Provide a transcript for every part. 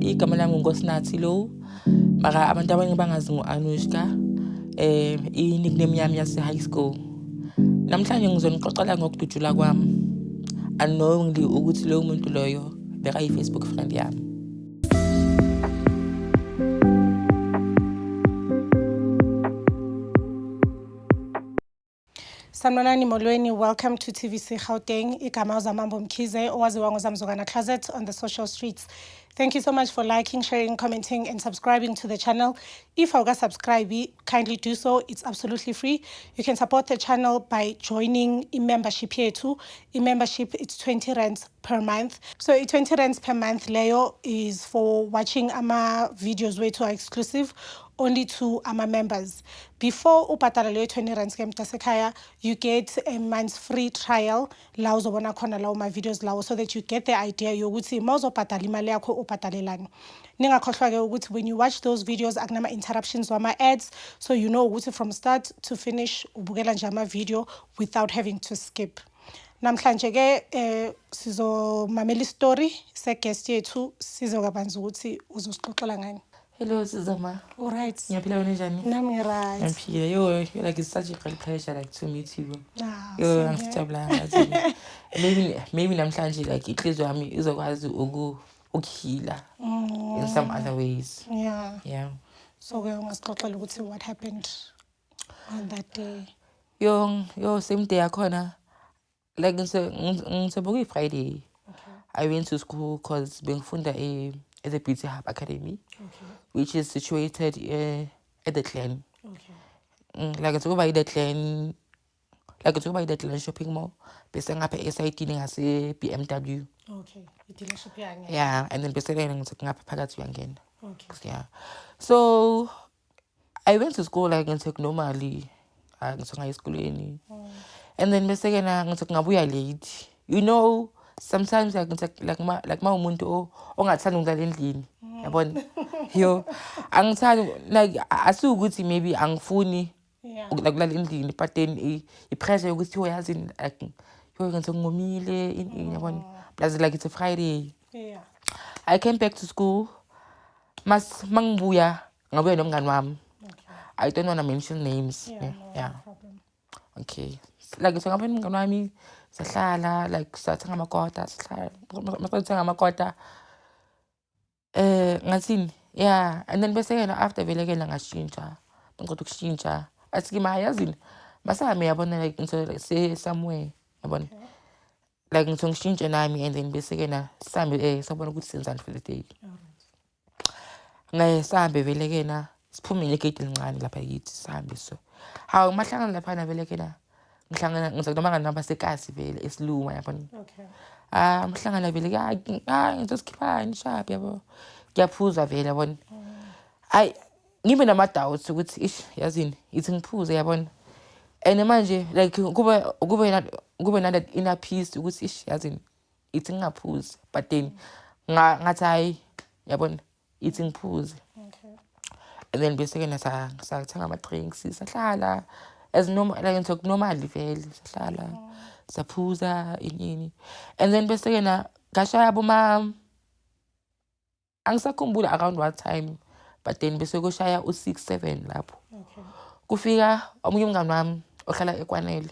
Igama lami nguNkosinathi lo. Mara abantu abaningi bangazi ngo-Anushka. I-nickname yami yase-high school. Namhlanje ngizonixoxela ngokudutshulwa kwami. Unknowingly ukuthi loyo muntu loyo bekayi-Facebook friend yami. Sanibonani, molweni, welcome to TVC Gauteng. Igama uZamambo Mkhize, owaziwa ngoZamzukana Closet on the social streets. Thank you so much for liking, sharing, commenting and subscribing to the channel. If awuka-subscribe, kindly do so. It's absolutely free. You can support the channel by joining i-membership yethu. I-membership, it's 20 rands per month. So i-20 rands per month leyo is for watching ama videos wethu are exclusive only to ama members. Before ubhatala leyo 20 rands ke mntasekhaya, you get a month's free trial la uzobona khona lawo ma videos lawo so that you get the idea yokuthi mawuzobhatala imali yakho ubhatalelani. Ningakhohlwa ke ukuthi when you watch those videos akunama interruptions wama ads, so you know ukuthi from start to finish ubukela nje ama video without having to skip. Namhlanje ke sizomamela istory se-guest yethu, sizwe kabanzi ukuthi uzosixoxela ngani. Hello, Sizama. All right. Ngiyaphila, wena njani? Nami ngi-right. Ngiyaphila. Yo, like it's such a great pleasure like to meet you. Ah, Yo, same here. angisijabulanga ngathi. Maybe namhlanje like inhliziyo yami izokwazi ukuheala in some other ways. Yeah. Yeah. So ke ungasixoxela ukuthi what happened on that day. Yo, same day yakhona. Like ngise Friday. I went to school cause bengifunda at the Beauty Hub Academy, which is situated at the Glen. Like it's over the Glen, like it's over the Glen shopping mall. Bese ngapha esayitini ngase BMW. Okay. I-dealership yange. Yeah, and then bese ke ngithi ngapha phakathi uyangena. Yeah. So I went to school like ngithi normally, ngithi ngaya esikolweni. And then bese ke na ngithi ngabuya late. You know, sometimes like ngithi like ma umuntu ongathandi ukulala endlini. Yabona? Yo, angithandi like asukuthi maybe angifuni like ukulala endlini, but then i-pressure yokuthi uyazi like yo ngithi ngomile ini yabona. Plus like it's a Friday. I came back to school. Mas mangibuya ngabuya nomngani wami. I don't want to mention names. Yeah, Yeah. no problem. Okay. Like so ngabuya nomngani wami sahlala like sathenga amakota, sahlala masathenga amakota. Ngathini? Yeah, and then bese yena after vele ke ngashintsha. Ngicela ukushintsha. Athi kimi yazini masahambe yabona like ngithola like say somewhere yabona. Like ngitho ngishintshe nami and then bese ke na sihambe sabona ukuthi senzani for the day. Ngaye sihambe vele ke na siphume ngegate elincane lapha kithi sihambe so. Hawu mahlangana lapha na vele ke na ngihlangana ngithi noma ngani nabasekasi vele esiluma yabona. Ah mhlangana vele ke ngizosikhiphani sharp yabo. Ngiyaphuza vele yabona. Hayi ngibe nama doubts ukuthi ish yazini ithi ngiphuze yabona. And manje like kube na that inner peace ukuthi ish yazini ithi ngingaphuzi, but then ngathi hayi yabona ithi ngiphuze. And then bese ke sathenga ama drinks sahlala as normal like ngithe normal vele sahlala saphuza inini. And then bese ke na ngashaya boma angisakhumbula around what time, but then bese kushaya u6 7 lapho. Kufika omunye umngani wami ohlala eKwanele.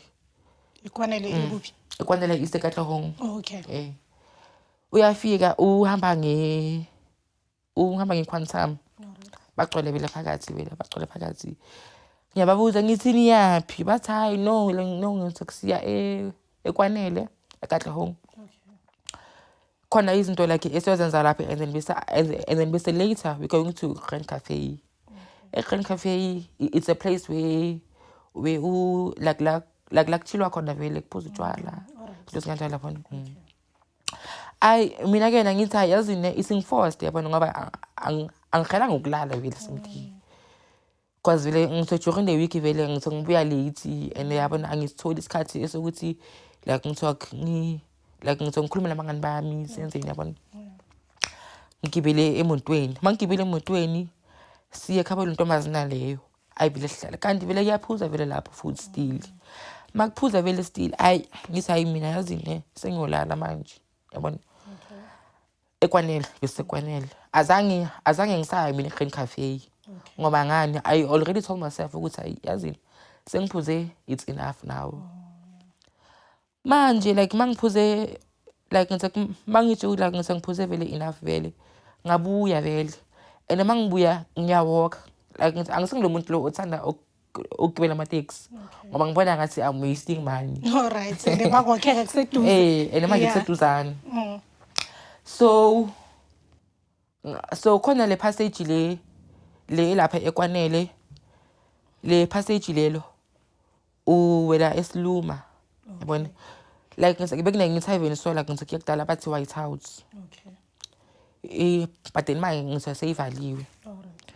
Ikwanele ikuphi? Ekwanele East eKatlehong. Oh, okay. Uyafika uhamba ngeQuantum. Bagcwele vele phakathi vele bagcwele phakathi. Ngiyababuza ngithi niyaphi? Bathi hayi no no ngithi kusiya eKwanele eKatlehong. Khona izinto like esiyozenza lapha and then bese later we going to Grand Cafe. Grand Cafe it's a place where u like like chillwa khona vele kuphuza utshwala. Into ezinkanjalo lapho. Ayi mina ke ngithi hayi yazi ne isingiforced yabona ngoba angihelanga ukulala vele something. Because vele ngitho during the week vele ngitho ngibuya late and yabona angisitholi isikhathi esokuthi like ngitho ngi like ngitho ngikhulume nabangani bami senzeni yabona. Ngigibele emotweni, mangigibele emotweni siye ekhaya lentombazana leyo. Ayi vele sihlala kanti vele kuyaphuza vele lapho futhi still. Makuphuza vele still ayi ngithi hayi mina yazi ne sengiyolala manje yabona. Ekwanele, besekwanele. Azange ngisaya mina e-Grand Cafe. Ngoba ngani, I already told myself ukuthi ayi, yazini, sengiphuze, it's enough now. Manje like mangiphuze, like ngithi mangitsho like ngithi ngiphuze vele enough vele, ngabuya vele. And mangibuya ngiyawalk, like ngithi angisingilo muntu lo othanda ukugibela amateksi ngoba ngibona ngathi I'm wasting money. All right. And bakwakheka kuseduze. Eh, and manje kuseduzane. So khona le passage le lapha ekwanele, le passage lelo uwela esiluma, yabona, like ngithi bekunenye i-tavern, so like ngithi kuyakudala bathi White House. Eh, but then manje ngithi seyivaliwe. All right.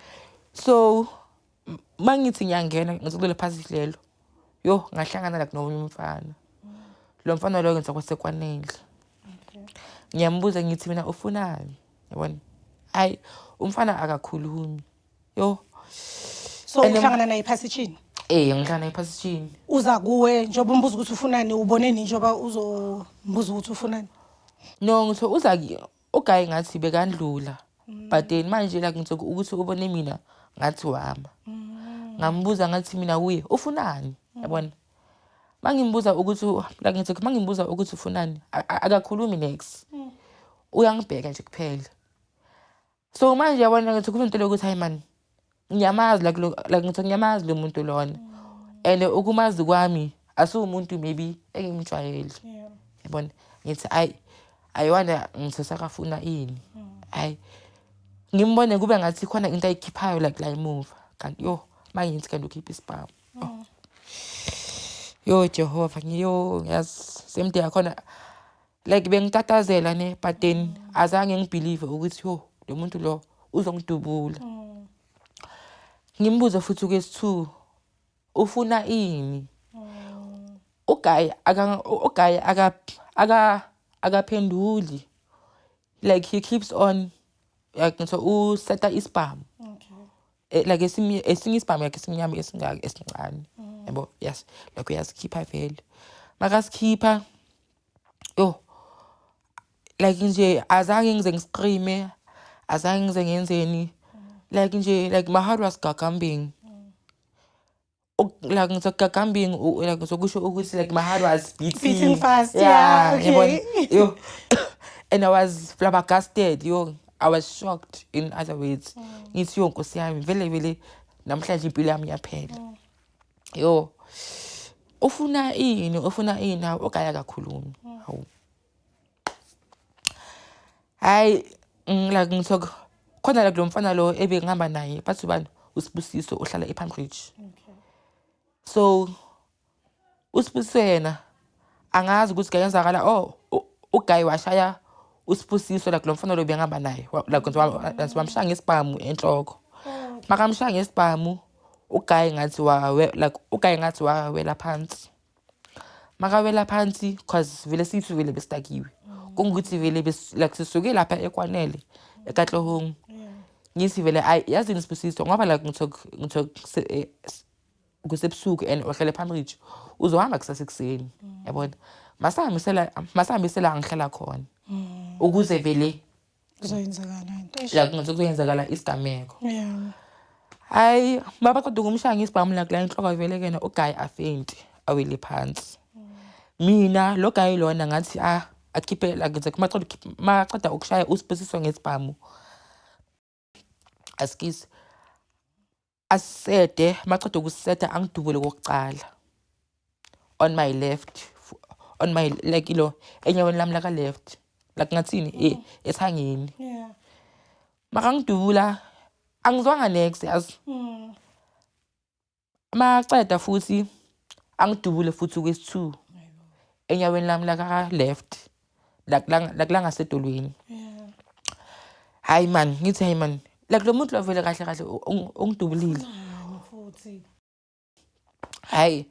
So mangithi ngiyangena, ngithi kulelo passage lelo, yo, ngahlangana like nomunye umfana. Lo mfana lo ngithi kwasekwanele. Ngiyambuza, ngithi mina, ufunani, yabona? Hayi, umfana akakhulumi, yo. So uhlangana naye ephasitshini? Eh, ngihlangana ephasitshini. Uza kuwe njengoba umbuza ukuthi ufunani, uboneni njengoba uzombuza ukuthi ufunani? No, ngithi uza uguy ngathi bekandlula, but then manje like ngithi ukuthi ubone mina, ngathi wama. Ngambuza, ngathi mina kuye, ufunani, yabona? Mangimbuza ukuthi like ngithi mangimbuza ukuthi ufunani, akakhulumi next, uyangibheka nje kuphela. So manje yabona, ngithi kube into lokuthi hayi man, ngiyamazi, like like ngithi ngiyamazi lo muntu lona, and ukumazi kwami asiwumuntu maybe engimjwayele. Yabona, ngithi ayi, I wonder ngithi sakafuna ini. Hayi, ngimbone kube ngathi khona into ayikhiphayo like la emuva, kanti yo, mangithi kanti ukhipha isibhamu. Oh. Yo Jehova, ngiyo yazi same day yakhona like bengitatazela ne, but then azange ngibelieve ukuthi yo, lo muntu lo uzongidubula. Ngimbuze futhi kwesi-two, ufuna ini? Uguy aka uguy aka aka akaphenduli, like he keeps on like ngithi useta isibhamu. Like esinye isibhamu yakhe esimnyama esingaka esincane, yabo. Yes, like uyasikhipha vele. Makasikhipha, yo, like nje azange ngize ngiscreame, azange ngize ngenzeni, like nje like my heart was gagambing. Like ngithi gagambing, like ngizokusho ukuthi like my heart was beating, Beating fast, yeah, okay. Yabona? Yo, and I was flabbergasted, yo, I was shocked, in other words. Ngithi yo, nkosi yami, vele vele namhlanje impilo yami iyaphela. Yo, ufuna ini, ufuna ini? Hawu, uguy akakhulumi. Hawu, hayi, like ngithoka khona like lo mfana lo ebengihamba naye, bathi ubani, uSibusiso, uhlala ePalm Ridge. So uSibusiso yena angazi ukuthi kuyenzakala, oh, uguy washaya uSibusiso, like lo mfana lo bengihamba naye, like ngithi wamshaya ngesibhamu enhloko. Makamshaya ngesibhamu uguy, ngathi like uguy ngathi wawela phansi. Makawela phansi, cause vele sithi vele besidakiwe, kungukuthi vele like sisuke lapha ekwanele eKatlehong. Ngithi vele ayi, yazini Sibusiso, ngoba like ngitho kusebusuku and uhlele ePalm Ridge, uzohamba kusasa ekuseni, yabona, masihambisela ngihlala khona ukuze vele Kuzoyenzakala into. Eish. Like ngathi kuzoyenzakala isigameko. Hayi, mabaqeda ukumshaya ngesibhamu la enhloko vele kena, uguy afaint, awele phansi. Mina lo guy lona ngathi ah, akhiphe, like ngithi maqeda ukushaya uSibusiso ngesibhamu, asikisi asede, maqeda ukuseta angidubule kokucala on my left, on my like ilo enyaweni lami laka left, like ngathini, ethangeni. Makangidubula angizwanga next, yazi. Maceda futhi angidubule futhi kwesi-two enyaweni lami laka left, like langasedolweni. Hayi man, ngithi hayi man, like lo muntu lo vele kahle kahle ungidubulile. Nani futhi? Hayi,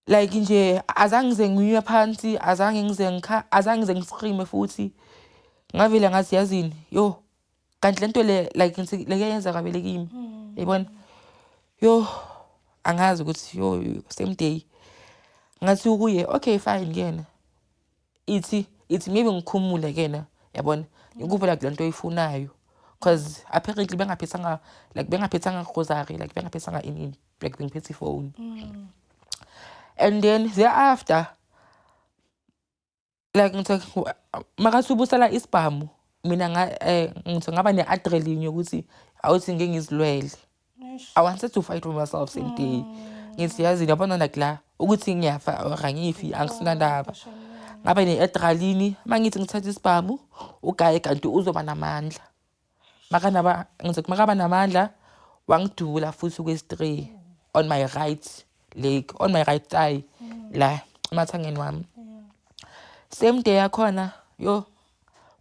like nje azange ngize ngiwe phansi, azange ngize azange ngize ngiscreame futhi. Ngavele ngathi yazini, yo, kanti lento le like ngithi le yenzeka vele kimi, yayibona? Yo, angazi ukuthi yo, same day ngathi kuye, okay, fine kena, ithi maybe ngikhumule kena, yabona? Ngikuphe like lento oyifunayo, cause apparently bengaphethanga, like bengaphethanga grocery, like bengaphethanga ini, like bengiphethe ifoni. And then thereafter, like ngithi makathi ubusela isibhamu, mina ngithi ngaba ne-adrenaline yokuthi awuthi ngeke ngizilwele. I wanted to fight for myself same day. Ngithi yazi, yabona, like la ukuthi ngiyafa or angifi, angisinandaba. Ngaba ne-adrenaline. Uma ngithi ngithatha isibhamu, u-guy kanti uzoba namandla. Makanaba, ngithi makaba namandla, wangidubula futhi kwesi-three on my right leg, on my right thigh, la emathangeni wami. Same day yakhona, yo,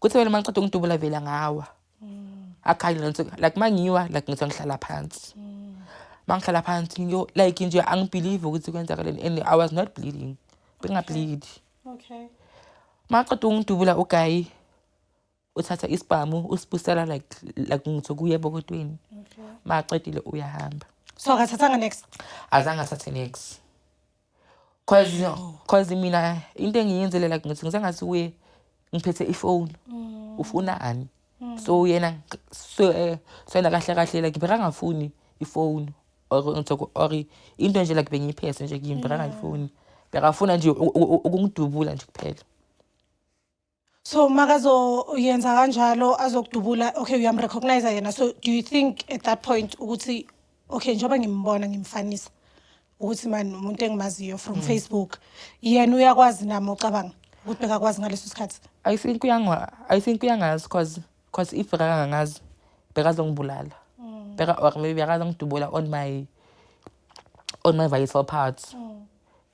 kuthi vele mangiceda ukungidubula vele ngawa. Akhanye like mangiwa, like ngithi ngihlala phansi. Mangihlala phansi, yo, like nje angi-believe ukuthi kwenzakaleni, and I was not bleeding. Benga-bleed. Maqeda ukungidubula u-guy, uthatha isibhamu usibusela like ngithi kuye ebokotweni. Maqedile uyahamba. So akathathanga next? Azange athathe next. Cause mina into engiyenzele, like ngithi ngisengathi kuye ngiphethe ifoni. Ufunani? So yena so yena kahle kahle like bekangafuni ifoni or ngithi or into nje like bengiyiphethe nje kimi, bekangayifuni. Bekafuna nje ukungidubula nje kuphela. So makazoyenza kanjalo, azokudubula, okay, uyam-recognize yena. So do you think at that point ukuthi okay, njengoba ngimbona, ngimfanisa ukuthi man umuntu engimaziyo from Facebook, yena uyakwazi nami, ucabanga ukuthi bekakwazi ngaleso sikhathi? I think uyangazi, cause if bekangangazi bekazongibulala. Beka or maybe bekazongidubula on my vital parts.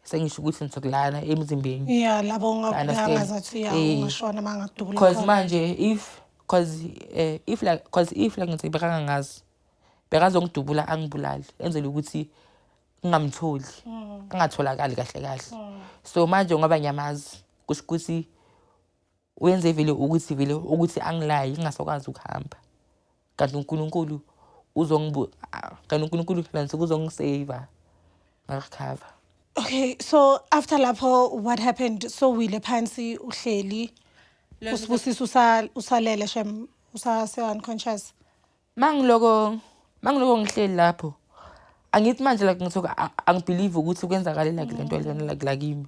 Sengisho ukuthi ngithokulana emzimbeni. Yeah, labo Understand. ungazathi ya ungashona uma ngakudubula Cause khona. manje if cause if like cause if like ngithi bekangangazi, bekazongidubula angibulale, enzele ukuthi ngingamtholi, angatholakali kahle kahle. So manje ngoba ngiyamazi, kusho ukuthi uyenze vele ukuthi angilayi ngingasakwazi ukuhamba, kanti uNkulunkulu uzongibu kanti uNkulunkulu lansi kuzongi-save, nga-recover. Okay, so after lapho what happened? So wile phansi, uhleli, uSibusiso usalele shem, usase unconscious? Mangiloko ngihleli lapho, angithi manje like ngithi angi-believe ukuthi kwenzakale like lento lena like la kimi.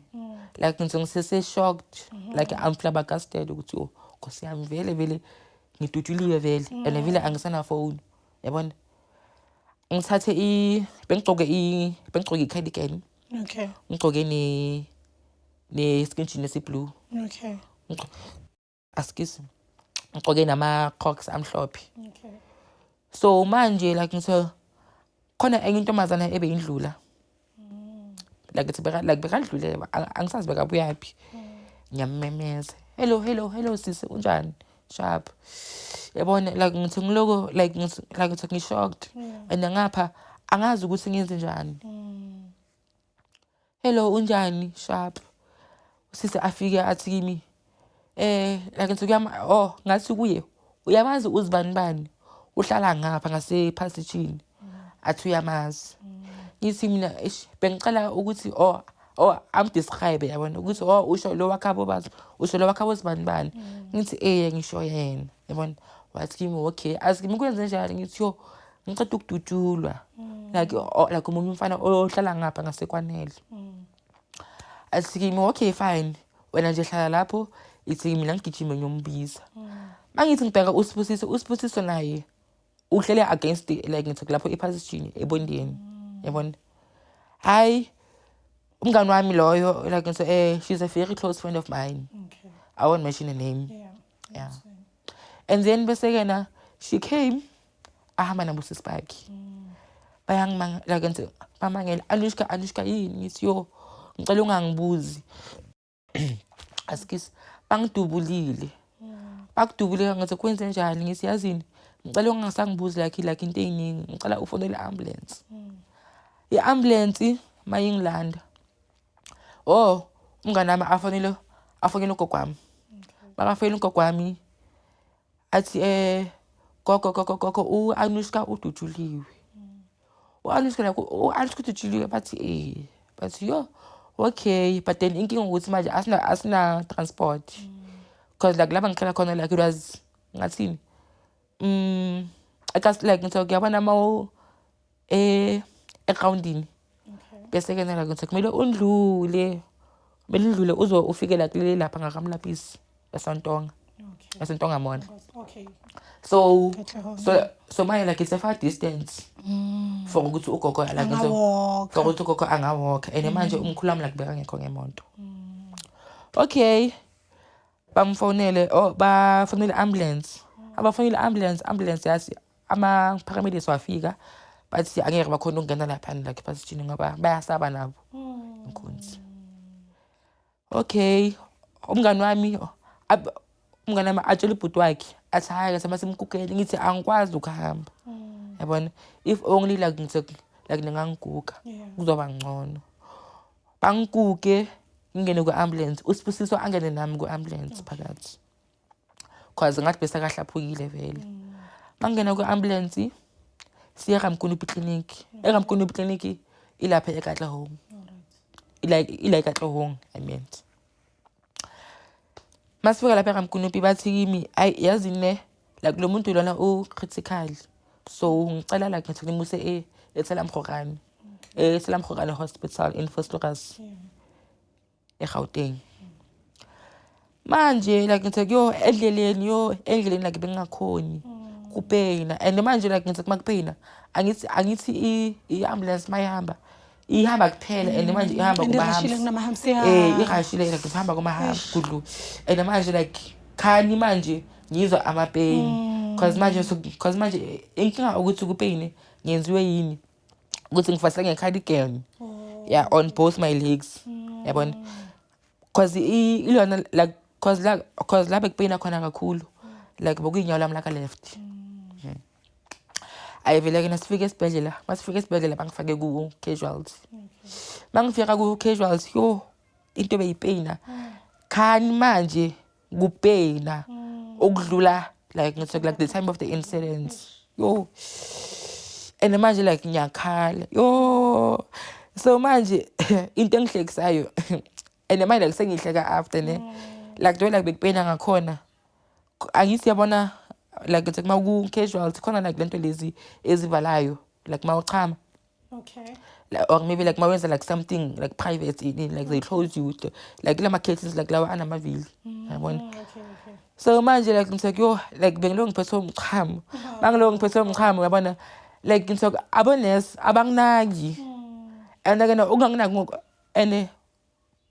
Like ngithi ngisese shocked, like I'm flabbergasted ukuthi oh Nkosi yami, vele vele ngidutshuliwe vele, and vele angisana phone, yabona. Ngithathe i bengigcoke i bengigcoke i-cardigan. Ngigcoke ne skin jean esi-blue. Askies, ngigcoke nama-crocs amhlophe. So manje like ngithe khona enye intombazana ebeyindlula, like ithi beka like bekadlule, angisazi bekabuyaphi. Ngiyamemeza, "Hello, hello, hello sisi, unjani? Sharp." Yabona, like ngithi ngiloko like ngithi like ngithi ngi-shocked and ngapha angazi ukuthi ngenze njani. "Hello, unjani? Sharp." Usisi afike athi kimi like ngithi kuyama, oh, ngathi kuye, "Uyamazi uzibani bani, uhlala ngapha ngasephasijini?" Athi uyamazi. Ngithi mina, "Eish, bengicela ukuthi oh am-describe," yabona, ukuthi oh, usho lo wakhabo, bazi usho lo wakhabo sibani bani. Ngithi ngisho yena, yabona. Wathi kimi okay. Athi kimi kwenze njani? Ngithi yo, ngiceda ukudutshulwa like oh, like omunye umfana ohlala ngapha ngasekwanele. Athi kimi okay, fine, wena nje hlala lapho, ithi mina ngigijime ngiyombiza. Mangithi ngibheka uSibusiso, uSibusiso naye uhlele against like ngithi lapho ephasijini ebondeni, yabona. Hayi, umngani wami loyo, like ngithi she's a very close friend of mine. I won't mention her name. Yeah, and then bese ke na she came, ahamba nabo sisi bakhe. Bayangimanga, like ngithi bamangela, "Anushka, Anushka, yini?" Ngithi yo, ngicela ungangibuzi, asikisi, bangidubulile. Bakudubule? Ngathi kwenze njani? Ngithi yazini, ngicela ungasangibuzi like into ey'ningi, ngicela ufonele i-ambulance. I-ambulance mayingilanda, oh, umngane wami afonele ugogo wami. Makafonela ugogo wami athi gogo, gogo, gogo, u-Anushka udutshuliwe, u-Anushka, like u-Anushka udutshuliwe. Bathi bathi yo, okay, but then inkinga ukuthi manje asina transport, because like lapha ngihlala khona, like it was Ngathini, ekasi, like ngithi kuyabona ma egrawundini. Bese-ke like ngithi kumele undlule, kumele undlule uze ufike la kulele lapha ngakaMlapisi eSontonga. ESontonga Mall. So Katlehong. so manje like it's a far distance for ukuthi ugogo like Angawalka. For ukuthi ugogo angawalka, and manje umkhulu wami like bekangekho ngemoto. Okay, bamfonele, oh, bafonele ambulance, abafonele ambulance, ambulance yathi ama-paramedics wafika, bathi angeke bakhona ukungena laphana like ephasijini ngoba bayasaba nabo inkunzi. Okay, umngani wami atshela ubhuti wakhe, athi hhayi, ke masimgugele. Ngithi angikwazi ukuhamba, yabona, if only like ngithi like ningangiguga kuzoba ngcono. Bangiguge, ngingene ku-ambulance, uSibusiso angene nami ku-ambulance phakathi, cause ngathi besakahlaphukile vele. Bangena ku-ambulance, siye eRamkunupi Clinic. ERamkunupi Clinic ilapha eKatlehong, ila eKatlehong, I meant. Masifika lapha eRamkunupi, bathi kimi, ayi, yazi ne, like lo muntu lona u-critical, so ngicela like ngithi nimuse eTsela Mgorane, eTsela Mgorane Hospital in Vosloorus, eGauteng. Manje like ngithi yo, endleleni, yo, endleleni like bengingakhoni kupeyina, and manje like ngithi makupeyina, angithi i-ambulance mayihamba, ihamba kuphela, and manje ihamba And kuma-humps. Irashile, kunama-humps. Irashile, like ihamba kuma-humps kudlu, and manje like khani manje ngizwa ama-pain, cause manje inkinga ukuthi ku-pain ngenziwe yini ukuthi ngifase nge-cardigan, yeah, on both my legs, yabona, cause ilona like cause la bekupeyina khona kakhulu like bekuyinyawo lami laka left. Ayivele-ke, nasifika esibhedlela, masifika esibhedlela bangifake ku-casualty. Mangifika ku-casualty, yo, into beyipeyina khani manje kupeyina okudlula like ngithi like the time of the incident, yo. And manje like ngiyakhala, yo. So manje into engihlekisayo, and manje like sengihleka after ne, like the way like bekupeyina ngakhona, angithi yabona like ngithi kuma ku-casualty khona like lento lezi ezivalayo like mawuchama, like, or maybe like mawenza like something like private ini, like they close you with like lama curtains like lawa anamavili, yabona. Okay. So manje like ngithi yo, like bengiloko ngiphethwe umchamo, mangiloko ngiphethwe umchamo, yabona, like ngithi abonesi abanginaki, and ke ukunganginaki ngoku, and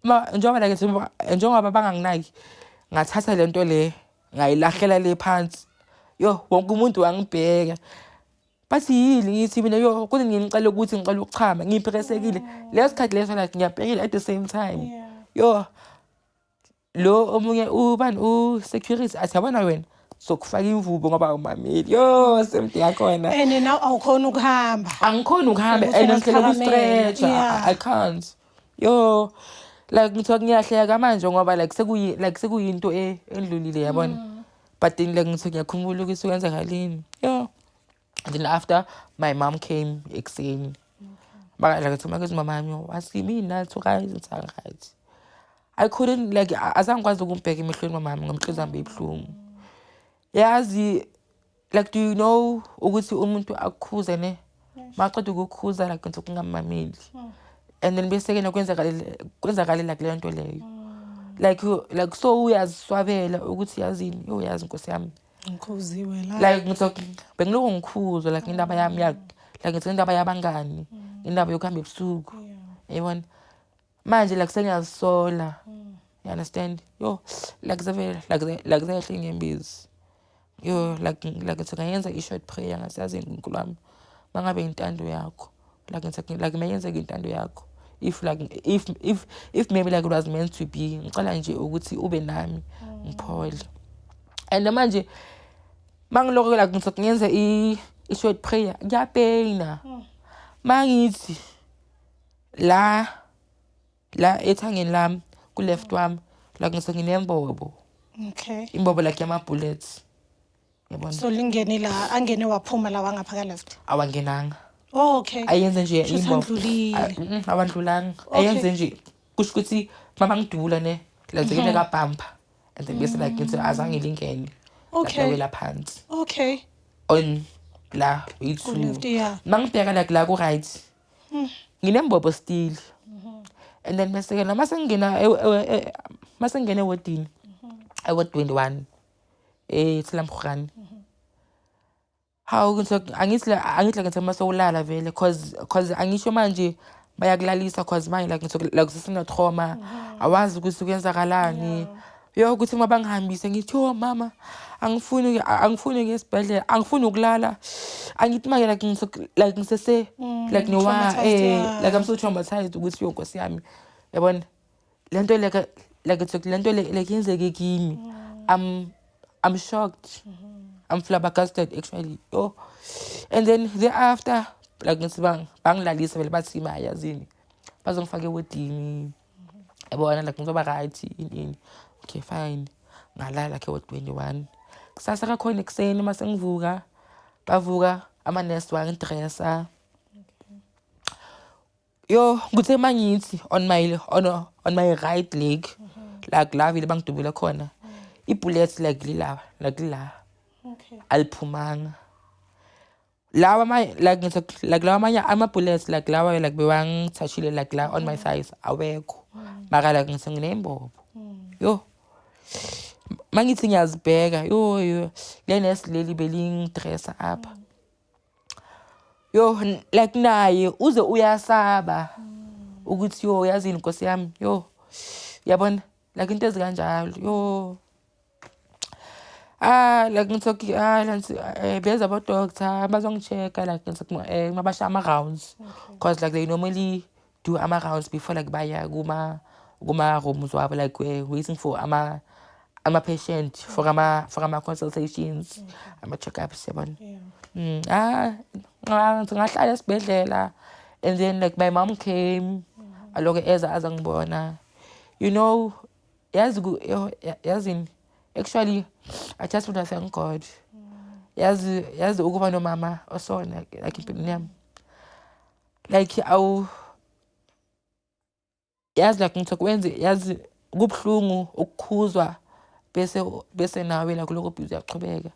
ma njengoba like njengoba banganginaki, ngathatha lento le ngayilahlela le phansi. Yo, wonke umuntu wangibheka, bathi yini? Ngithi mina, yo, kuze ngicela ukuthi ngicela ukuchama, ngipheresekile leso sikhathi leso, like ngiyabhekile at the same time. Yo, lo omunye ubani u-security athi, yabona wena, sokufaka imvubu ngoba awumameli. Yo, semntu yakhona. And now awukhona ukuhamba. Angikhoni ukuhamba. Ukuthi And ngihlele ungaziphakamela. ku-stretcher. I can't, yo. Like ngithiwa ngiyahleka manje ngoba like sekuyi like sekuyinto endlulile, yabona, but then like ngithiwa ngiyakhumbula ukuthi kwenzakalini, yo. And then after, my mom came ekuseni. Like ngithi makuthi mama wami wathi mina to right, ngithi right. I couldn't like azange ngikwazi ukumbheka emehlweni mama wami ngoba inhliziyo yami beyibuhlungu, yazi. Like, do you know ukuthi umuntu akukhuze ne, maqeda ukukhuza like ngithi ukungamameli, and then bese-ke kwenzakale like leyo nto leyo, like so uyaziswabela ukuthi yazini, yo, yazi nkosi yami. Ngikhuziwe la. Like ngithi bengiloko ngikhuzwa like indaba yami ya like ngithi indaba yabangani, indaba yokuhamba ebusuku, yabona. Manje like sengiyazisola, you understand? Yo, like zavele like zehla inyembezi, yo. Like ngithi ngayenza i-short prayer, ngathi yazi nkulunkulu wami, mangabe intando yakho, like ngithi like mayenzeke intando yakho, if like if maybe like it was meant to be, ngicela nje ukuthi ube nami ngiphole. And manje mangiloko like ngithi ngiyenza i-short prayer, ngiyapeyina, mangithi la la ethangeni lami ku-left wami, like ngisuke nginembobo. Imbobo like yama-bullets, yabona. So lingene la, angene waphuma la wangapha ka left. Awangenanga. Oh, okay. Ayenze nje Shuthi imbobo. andlulile. Awandlulanga. Ayenze nje kusho ukuthi mama ngidubula ne like zekele kabhampa, and then bese like ngithi azange lingene. Okay. Lawela phansi. On la yi-two. Ku-left, yeah. Mangibheka like la ku-right, nginembobo still. And then bese-ke la masengingena masengingena ewodini, eward 21 eTsela Mogane. Hawu, angithi la ngithi masewulala vele, cause angisho manje bayakulalisa, cause manje like ngithi like usesene-trauma, awazi ukuthi kuyenzakalani. Yo, ukuthi uma bangihambise ngithi, "Yo mama, angifuni ngiye esibhedlela, angifuni ukulala." Angithi manje like ngithi like ngisese like nowa Traumatized, like I'm so traumatized ukuthi, yo Nkosi yami, yabona lento like it's lento like yenzeke kimi. I'm shocked, I'm flabbergasted actually. Yo, and then thereafter like ngithi bangilalisa vele, bathi ma yazini bazongifaka ewodini, yabona, like ngizoba right, ini ini. Okay, fine, ngalala ke ward 21. Kusasa kakhona ekuseni mase ngivuka, bavuka amanesi, wangidressa. Yo, kuthe mangithi on my right leg, like la vele bangidubule khona, i-bullet like lila, like lila. Aliphumanga. Lawa amanye like ngithi like lawa amanye ama-bullets like lawa like bewangithashile like la on my thighs awekho, mara like ngithi nginembobo. Yo, mangithi ngiyazibheka, yo yo, le nesi leli belingidressa apha, yo, like naye uze uyasaba ukuthi, yo yazini Nkosi yami, yo, yabona, like into ezikanjalo. Yo, ah, like ngithi ah lansi beza abo-doctor bazongi-check-a, like ngithi mabasha ama-rounds, cause like they normally do ama-rounds before like baya kuma rooms wabo, like waiting for ama-patient for ama-consultations, ama-check-ups, yabona. Ah, ngahlala esibhedlela and then like my mom came, aloke eza azangibona, yazi yo, yazini, actually I just want to thank God. Yazi ukuba nomama osona like empilweni yami, like awu yazi, like ngithi kwenze, yazi kubuhlungu ukukhuzwa bese nawe like lokho busy uyaqhubeka,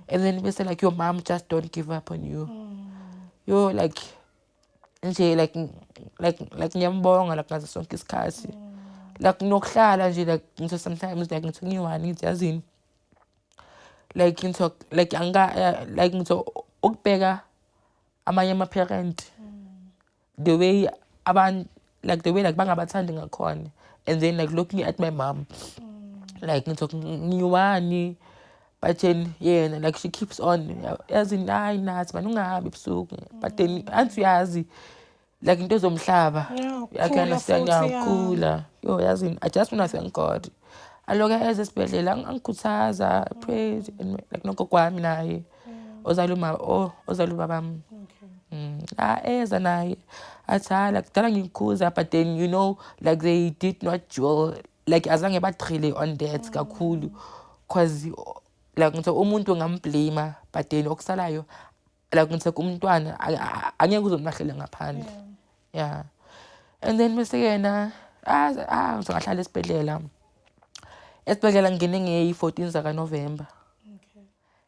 and then bese like your mom just don't give up on you. Yo, like nje like ngiyambonga like ngaso sonke isikhathi, like nokuhlala nje like ngithi sometimes like ngithi ngiyi-one, ngithi yazini, like ngithi like anga like ngithi ukubheka amanye ama-parent, the way abantu like the way like bangabathandi ngakhona, and then like looking at my mom, like ngithi ngiyi-one, but then yena like she keeps on, yazi, hayi nathi mani ungahambi ebusuku, but then anthi uyazi like into zomhlaba. Yeah, I can ukukhula understand. futhi, yeah. Ukukhula. Yo yazini, I just wanna thank God. Aloke eze esibhedlela angikhuthaza, prayed and like nogogo wami naye ozala umama, oh, ozala ubabami. Ah, eza naye athi hayi, like kudala ngikukhuza, but then like they did not dwell, like azange ba-drill on that kakhulu, cause like ngithi umuntu ngamblame, but then okusalayo like ngithi umntwana angeke uzomlahlele ngaphandle. Yeah, and then bese yena ah ngizohlala esibhedlela ngingene ngeyi-14 zakaNovember.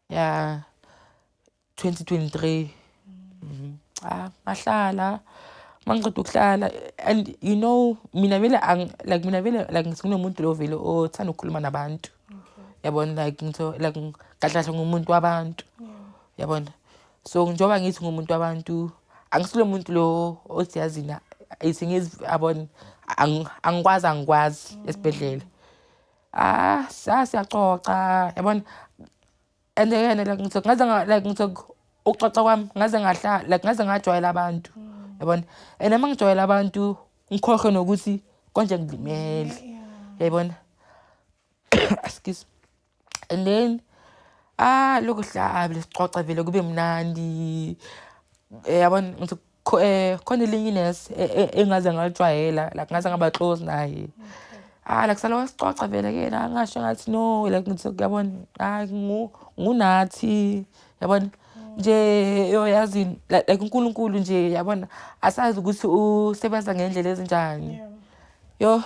Yeah, 2023. Ah, ngahlala, mangiqeda ukuhlala, and mina vele like mina vele like nginomuntu lo vele othanda ukukhuluma nabantu, yabona, like ngitho like kahle kahle ngumuntu wabantu, yabona. So njengoba ngithi ngumuntu wabantu, angisilo muntu lo othi yazini ithi yabona, angikwazi esibhedlela. Ah, siyaxoxa, yabona, and then like ngithi ngaze like ngithi ukuxoxa kwami ngaze ngahlala, like ngaze ngajwayela abantu, yabona, and uma ngijwayela abantu ngikhohlwe nokuthi konje ngilimele, yayibona, excuse. And then ah lokhu hlabe sixoxa vele kube mnandi, yabona, ngithi khona elinye inesi engaze ngalijwayela, like ngaze ngaba close naye. Ah, like salo sixoxa vele ke la, ngasho ngathi no, like ngithi yabona, hayi ngunathi, yabona nje. Yo yazi, like uNkulunkulu nje, yabona, asazi ukuthi usebenza ngendlela ezinjani. Yo,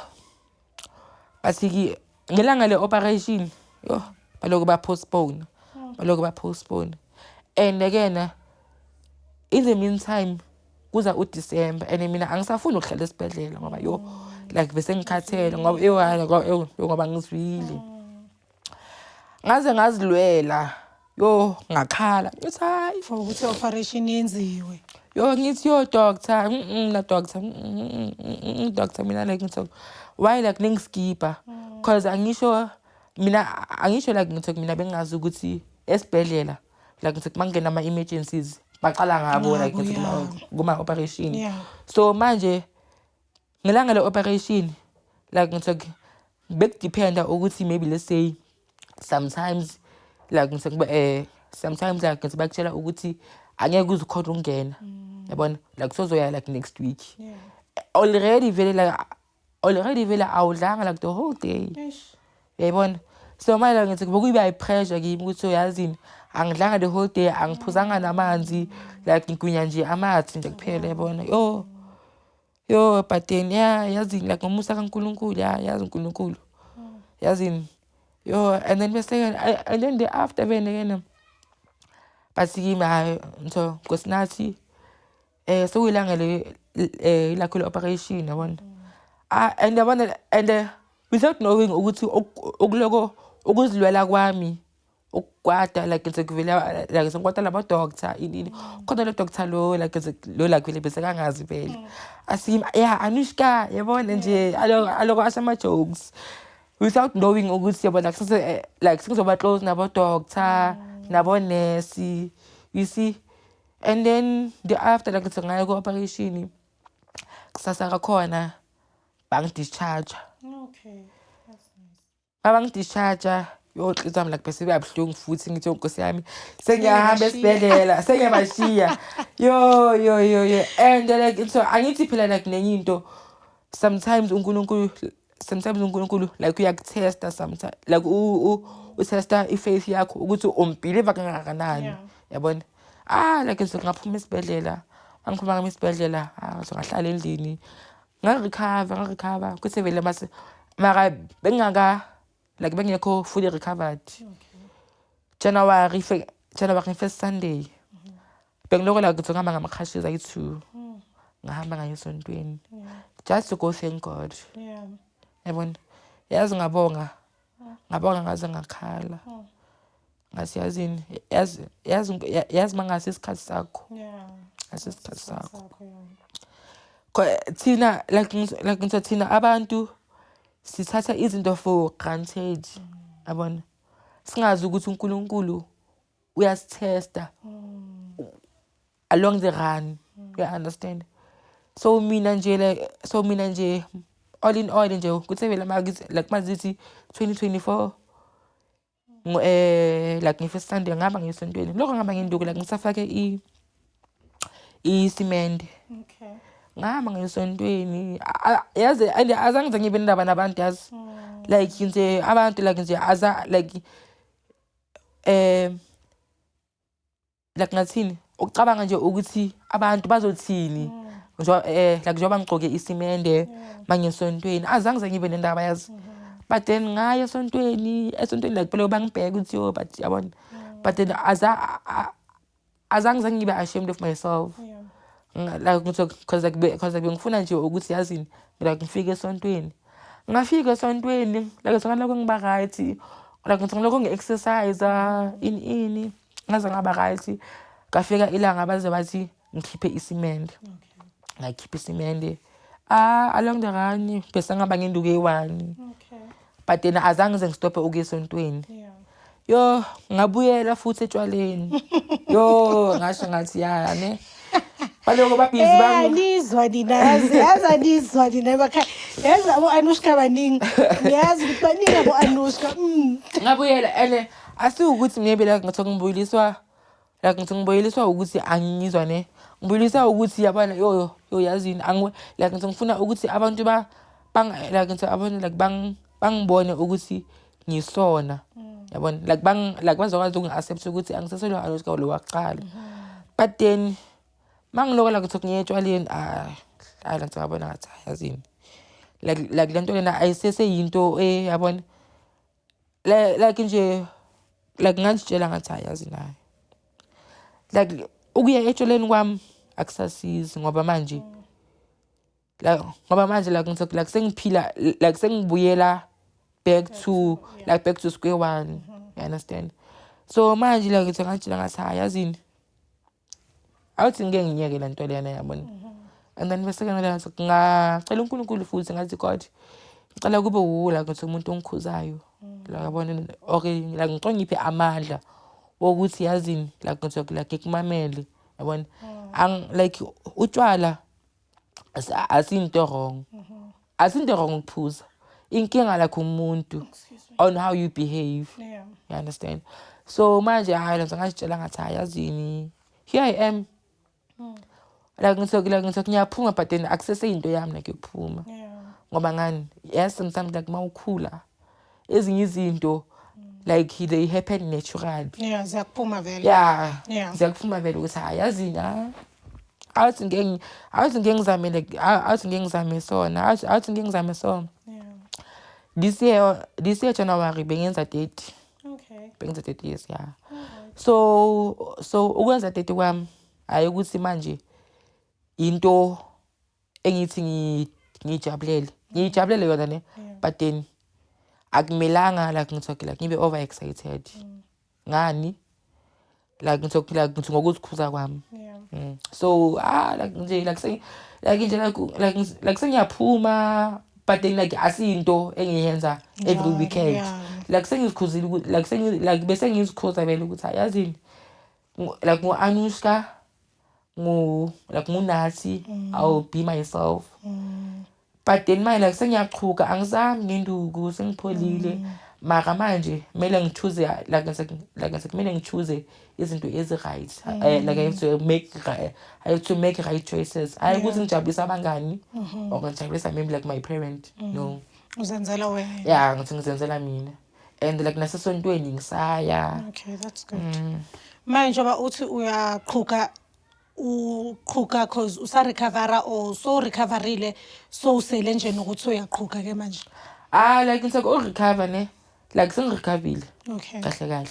bathi ngelanga le operation, yo. Baloko ba-postpone, baloko ba-postpone. And again, in the meantime, kuza uDecember and mina angisafuni ukuhlala esibhedlela ngoba yo, like bese ngikhathele ngoba yo, hayi, yo, ngoba ngizwile. Ngaze ngazilwela, yo, ngakhala, ngithi hayi. For ukuthi operation yenziwe. Yo, ngithi, yo doctor, na doctor, doctor, mina like ngithi why like ningiskipa? 'Cause angisho mina, angisho like ngithi mina bengazi ukuthi esibhedlela like ngithi mangena ama emergencies baqala ngabo like ngabo, ngithi kuma operation. So manje ngelanga le operation, like ngithi bekudependa ukuthi maybe, let's say, sometimes like ngithi sometimes like ngithi bakutshela ukuthi angeke uze ukhona ukungena, yabona, like sozoya like next week. Already vele, like already vele awudlanga like the whole day. Eish. Uyayibona? So manje like ngithi bekuyiba i-pressure kimi ukuthi uyazini, angidlanga the whole day, angiphuzanga namanzi, like ngigwinya nje amathe nje kuphela, yabona? Yo yo, but then yeah, yazini, like ngomusa kaNkulunkulu, ya, yazi uNkulunkulu, yazini, yo. And then bese and then the after vele ke bathi kimi, hayi ntho, Nkosinathi, sekuyilanga le lakho le operation, yabona? Ah, and yabona, and without knowing ukuthi ukuloko ukuzilwela kwami ukukwata, like ngisekuvele like sengikwata labo doctor ini ini khona, lo doctor lo like lo like vele bese kangazi vele, asim yeah, Anushka, yabona nje, aloko aloko asho ama jokes without knowing ukuthi, yabona, like like sengizoba close nabo doctor, nabo nurse, you see? And then the after, like ngithi ngayo ku-operation, kusasa kakhona bangidischarge. Okay. That's nice. Abangidischarge, yo, inhliziyo yami like bese iba buhlungu futhi, ngithi, nkosi yami, sengiyahamba Sengiyabashiya. esibhedlela, sengiyabashiya, yo yo yo yo. And like so angithi phela like nenye into, sometimes uNkulunkulu, sometimes uNkulunkulu like uyakuthesta, sometimes like utesta i-faith yakho ukuthi umbelieve kangakanani. Yabona? Ah, like so ngaphuma esibhedlela, mangiphuma ngami esibhedlela, ah, so ngahlala endlini, ngarecover, ngarecover kuthe vele mase mara bengingaka like bengekho fully recovered. January first Sunday, bengiloko like kuthi ngihamba ngama-crutches ayi-2, ngahamba ngayo esontweni just to go thank God. Yabona, yazi, ngabonga, ngabonga ngaze ngakhala. Ngathi yazini, yazi, yazi, yazi, mangase isikhathi sakho ngase isikhathi sakho. Sakho, yeah. Thina like ngithi thina abantu sithatha izinto for granted, yabona? Singazi ukuthi uNkulunkulu uyasithesta along the run, you understand? So mina nje like, so mina nje all in all nje kuthe vele makithi like mazithi 2024 like nge-first Sunday ngihamba ngesontweni, lokho ngihamba ngenduku, like ngisafake isimende. Ngahamba ngesontweni. Yazi, and azange ngize ngibe nendaba nabantu, yazi, like nje abantu like nje aza like like ngathini, ukucabanga nje ukuthi abantu bazothini njengoba like njengoba ngigcoke isimende mangesontweni, azange ngize ngibe nendaba, yazi. But then ngaya esontweni, esontweni like phela bangibheka ukuthi yo, but yabona, but then azange ngize ngibe ashamed of myself. Like ngithi cause like bengifuna nje ukuthi yazini, like ngifike esontweni, ngafika esontweni, like sengalokho ngiba right, like ngithi ngilokho ngi-exercise ini ini, ngaze ngaba right. Kafika ilanga baze bathi ngikhiphe isimende. Ngakhipha isimende. Ah, along the run bese ngaba ngenduku eyi-1. But then azange ngize ngistophe ukuya esontweni. Yo, ngabuyela futhi etshwaleni. Yo, ngasho ngathi ya ne, baloko babhizi bangi. Anizwa nina, yazi, yazi, anizwa nina emakhaya, yazi abo-Anushka baningi, ngiyazi ukuthi baningi abo-Anushka. Ngabuyela, and asiwukuthi maybe like ngithi ngibuyiliswa, like ngithi ngibuyiliswa ukuthi angizwa ne, ngibuyiliswa ukuthi, yabona, yo yo yo, yazini, like ngithi ngifuna ukuthi abantu ba bang like ngithi abantu like bangibone ukuthi ngisona, yabona? Like bang like bazokwazi ukungi-accept ukuthi angiseselo Anushka lo wakuqala. But then mangiloko la kuthi ngiye etshwaleni, ah hayi, la ngabona ngathi hayi, yazini, like lento lena ayiseseyinto, yabona, like nje Like ngazitshela ngathi hayi, yazi naye, like ukuya etshwaleni kwami akusasizi ngoba manje like ngoba manje like ngithi like sengiphila, like sengibuyela back to like back to square one, you understand? So manje like ngithi ngazitshela ngathi hayi, yazini, awuthi ngike ngiyeke le nto lena, yabona. And then bese-ke ngacela uNkulunkulu futhi, ngathi, "God, ngicela kube wuwe like ngithi umuntu ongikhuzayo la, yabona, or like ngicela ngiphe amandla wokuthi, yazini, like ngithi like ngikumamele, yabona." Like utshwala asinto wrong, asinto wrong ukuphuza. Inkinga like umuntu on how you behave. You understand? So manje hayi, lenza ngazitshela ngathi hayi, yazini, here I am, like ngithi like ngithi ngiyaphuma, but then akuseseyinto yami like yokuphuma. Ngoba ngani, yes, sometimes like mawukhula ezinye izinto like they happen naturally. Yeah, ziyakuphuma vele. Yeah. Ziyakuphuma vele ukuthi hayi, yazini, ha, awuthi ngeke ngizame like awuthi ngeke ngizame sona, awuthi ngeke ngizame sona. This year January bengenza 30. Bengenza 30 years, yeah. So ukwenza 30 kwami, hayi ukuthi manje into engithi ngiyijabulele, ngiyijabulele yona ne, but then akumelanga like ngithi like ngibe over excited. Ngani, like ngithi like ngithi ngokuzikhuza kwami. So ah, like nje like like nje like sengiyaphuma, but then like asinto engiyenza every weekend. Like sengizikhuzile like sengi like bese ngizikhuza vele ukuthi yazini, like ngu-Anushka, ngu like nguNathi, I'll be myself. But then manje like sengiyachuka, angizami ngenduku, sengipholile, mara manje kumele ngi-choose like kumele ngi-choose izinto ezi-right. Like I have to make right choices, hayi ukuthi ngijabulise abangani or ngijabulisa maybe like my parent, no. Uzenzela wena. Yeah, ngithi ngizenzela mina and like nasesontweni ngisaya. Okay, that's good. Manje njengoba uthi uyaqhuka, uqhuka cause usa-recovera or so recoverile, so usele nje nokuthi uyaqhuka ke manje? Ah, like ngithi u-recover ne, like sengi-recoverile. Kahle kahle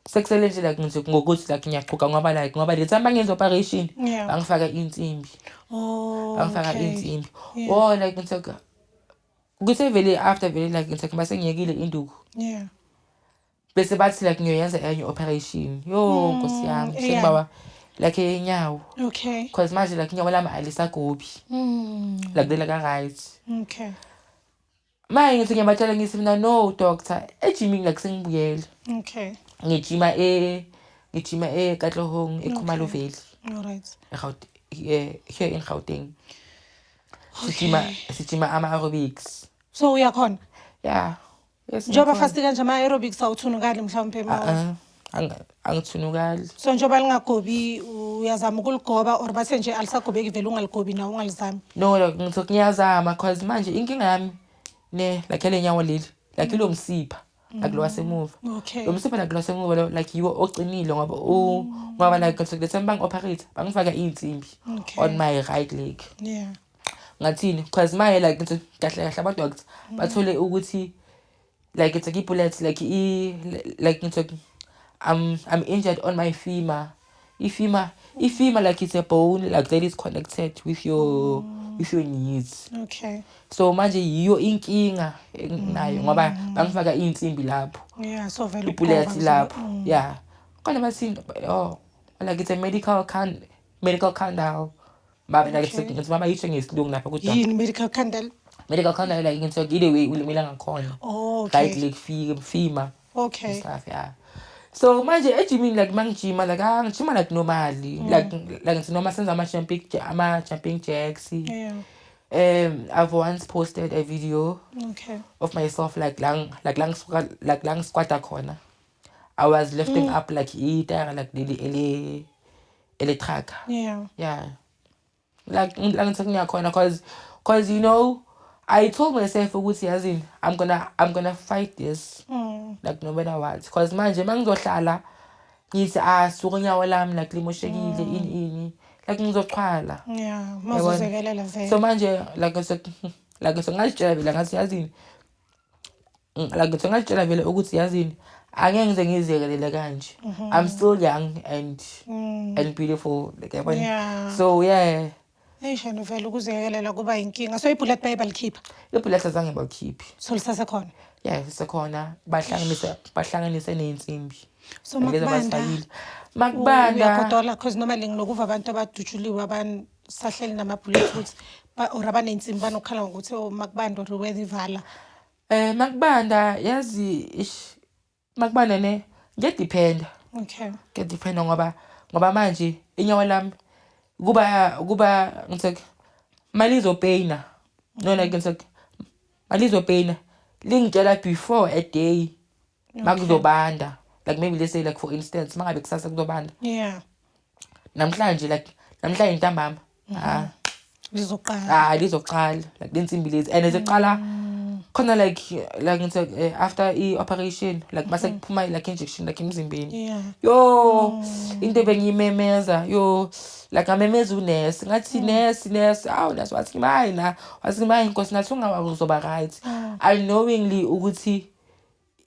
sekusele nje like ngithi ngokuthi like ngiyachuka ngoba like ngoba le time bangenza operation, bangifaka insimbi. Bangifaka insimbi. Oh, like ngithi kuthe vele after vele like ngithi mase ngiyekile induku, bese bathi like ngiyoyenza enye operation. Yo, nkosi yami. Sengibawa like enyawo, cause manje like inyawo lami alisagobi, like lela ka-right. Manje ngithi ngiyabatshela, ngithi mina, "No doctor, ejimini like sengibuyele." Ngijima eKatlehong, eKhumalo Valley. All right. Here in Gauteng. Sijima ama-aerobics. So uyakhona? Yeah, yes. Njengoba Ngikhona. fast kanje ama-aerobics awuthunukali mhlawumbe Ah, angithunukali. So njengoba lingagobi, uyazama ukuligoba or bathe nje alisagobeki vele, ungaligobi nawe, ungalizami? No, like ngithi ngiyazama cause manje inkinga yami ne like le nyawo leli, like ilo msipha like lo wasemuva. Lo msipha like lo wasemuva lo like yiwo oqinile ngoba like ngithi le time bangi-operate bangifaka iy'nsimbi on my right leg. Ngathini, cause manje like ngithi kahle kahle ama-doctor bathole ukuthi like it's like i-bullet like i like ngithi I'm injured on my femur. I-femur like it's a bone like that is connected with your knees. So manje yiyo inkinga enginayo ngoba bangifaka iy'nsimbi lapho. Yeah, so vele I-bullet ukugoba lapho, yeah. Khona bathini, oh, like it's a medical condyle. Babe like ngithi mama yisho ngesilungu lapha ku Yini medical condyle? Medical condyle, like ngithi ile way ulimela ngakhona. Oh, okay. Right leg femur. Stuff, yeah. So manje ejimini like mangijima, like ah, ngijima like normally, like ngithi noma senza ama jumping jacks. I've once posted a video of myself like lang squat, like lang squat khona. I was lifting up like itayara like leli ele truck. Yeah, like ngithi ngiyakhona cause you know I told myself ukuthi yazini, I'm gonna fight this like no matter what, cause manje mangizohlala ngithi ah, suka unyawo lami like limoshekile, ini ini, like ngizochwala. Yeah, mazuzekelela vele. So manje like so like so ngazitshela vele ngathi yazini, like ngithi ngazitshela vele ukuthi yazini, Angeke ngize ngiziyekelele kanje. I'm still young and beautiful, like, yabona. So yeah. Eish, vele ukuziyekelela kuba inkinga. So i-bullet baye balikhipha? I-bullet azange balikhiphe. So lisasekhona? Yeah, lisekhona. Bahlanganise ney'nsimbi. So Lezi makubanda, abazifakile. Makubanda, uyagodola? Cause normally nginokuva abantu abadutshuliwe abasahleli nama-bullet ukuthi or abaney'nsimbi banokukhala ngokuthi, oh, makubanda or weather ivala. Makubanda, yazi, ish, makubanda ne, kuyadiphenda. Kuyadiphenda ngoba manje inyawo lami kuba ngithi malizopeyina, no, like ngithi malizopeyina lingitshela before a day makuzobanda. Like maybe let's say, like for instance, mangabe kusasa kuzobanda, namhlanje, like namhlanje ntambama, ah, Lizoqala. Ah, lizoqala like lensimbi lezi, and ziqala khona like ngithi after i-operation, like mase kuphuma like injection like emzimbeni. Yo, into ebengiyimemeza, yo, like ngamemeza unesi, ngathi, "Nesi, nesi." Awu, nesi wathi mayi na, wathi mayi inkosi, nathi ungawa, uzoba right, unknowingly ukuthi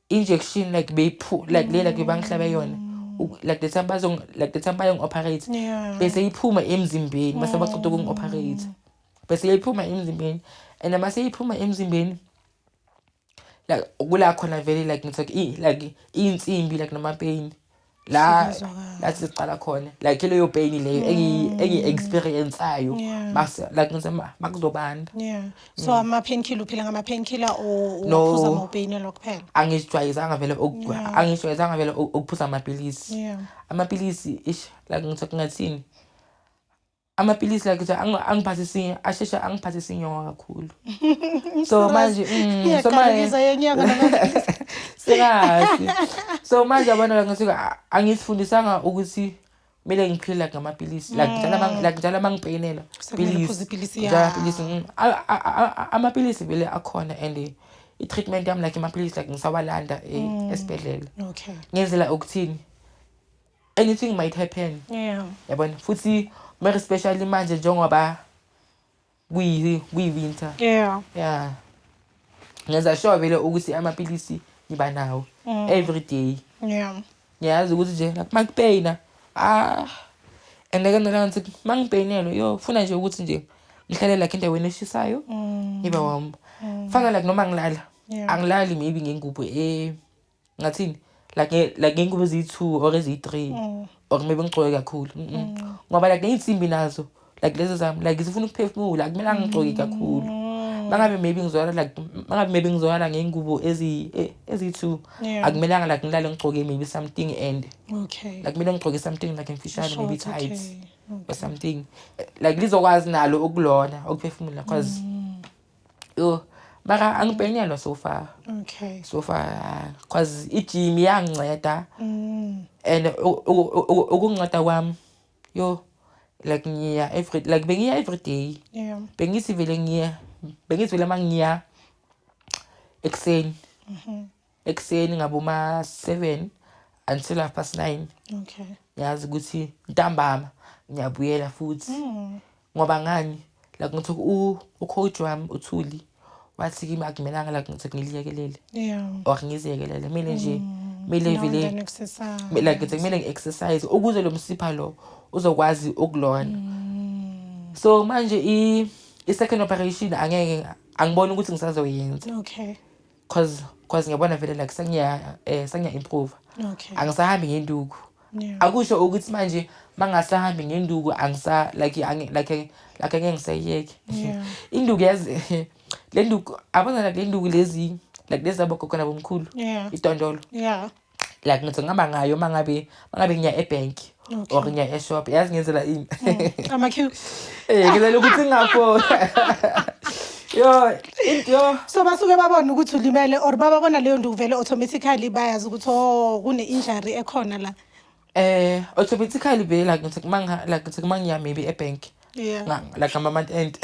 injection like beyiphu like le like bangihlabe yona like the time bazong like the time bayongi-operate, bese iphuma emzimbeni mase baceda ukungi-operate, bese iphuma emzimbeni. And mase iphuma emzimbeni, like kula khona vele like ngithi like iy'nsimbi like nama-pain la. Siyazwakala. La siqala khona like leyo pain leyo engiyi-experience-ayo mase like ngithi makuzobanda. Yeah, so ama-painkiller, uphila ngama-painkiller or No. uphuza ama-painkiller kuphela? Angizijwayezanga vele ukuphuza amapilisi. Amapilisi, ish, like ngithi kungathini, amapilisi like ngithi asheshe angiphathisa inyongo kakhulu. So manje so manje Iyaqala yenyanga namaphilisi. Serious. So manje yabona, like ngithi angizifundisanga ukuthi kumele ngiphile like ngamapilisi, like njalo like njalo mangipeyinela Sekumele uphuze ipilisi, njalo ya. amapilisi. Amapilisi vele akhona, and i-treatment yami like amapilisi like ngisawalanda esibhedlela, ngenzela ukuthini, anything might happen, yabona. Futhi more especially manje njengoba kuyi-winter. Yeah, ngenza sure vele ukuthi amapilisi ngiba nawo every day. Ngiyazi ukuthi nje like makupeyina, ah, and ke nala ngithi mangipeyinelwe, yo, funa nje ukuthi nje ngihlale like endaweni eshisayo, ngibe warm. Fana like noma ngilala, angilali maybe ngengubo ngathini, like ngengubo eziyi-two or eziyi-three or maybe ngigcoke kakhulu. Ngoba like ney'nsimbi nazo like lezi zami like zifuna ukuphefumula, akumelanga ngigcoke kakhulu. Mangabe maybe ngizolala like mangabe maybe ngizolala ngengubo eziyi-two, akumelanga like ngilale ngigcoke maybe something and like kumele ngigcoke something like emfishane, maybe Short, tight or something. Like lizokwazi nalo ukulona ukuphefumula, cause yo, mara angipenyelwa so far. So far, cause i-gym iyanginceda and ukunginceda kwami, yo, like ngiya every like bengiya every day. Bengithi vele ngiya, bengithi vele mangiya ekuseni, ekuseni ngaboma 7 until 9:30. Yazi ukuthi ntambama ngiyabuyela futhi. Ngoba ngani, like ngithi u-coach wami uThuli wathi kimi akumelanga like ngithi ngiliyekelele or ngiziyekelele, kumele nje kumele Now and vele then exercise. Like ngithi kumele ngi-exercise ukuze lo msipha lo uzokwazi ukulona. So manje i-second operation angeke, angiboni ukuthi ngisazoyenza, cause ngiyabona vele like sengiya improve. Angisahambi ngenduku. Akusho ukuthi manje mangasahambi ngenduku angisa like like angeke ngisayiyeke induku. Yazi le nduku, abona, like le nduku lezi like lezi abogogo nabomkhulu, idondolo, like ngithi ngihamba ngayo mangabe ngiya e-bank or ngiya e-shop. Yazi ngenzela ini? Ama-queue. Ngenzela ukuthi ngingafoni, yo, yo. So basuke babona ukuthi ulimele or bababona leyo nduku vele automatically bayazi ukuthi, oh, kune-injury ekhona la? Automatically vele like ngithi like ngithi mangiya maybe e-bank, like ngama-month end,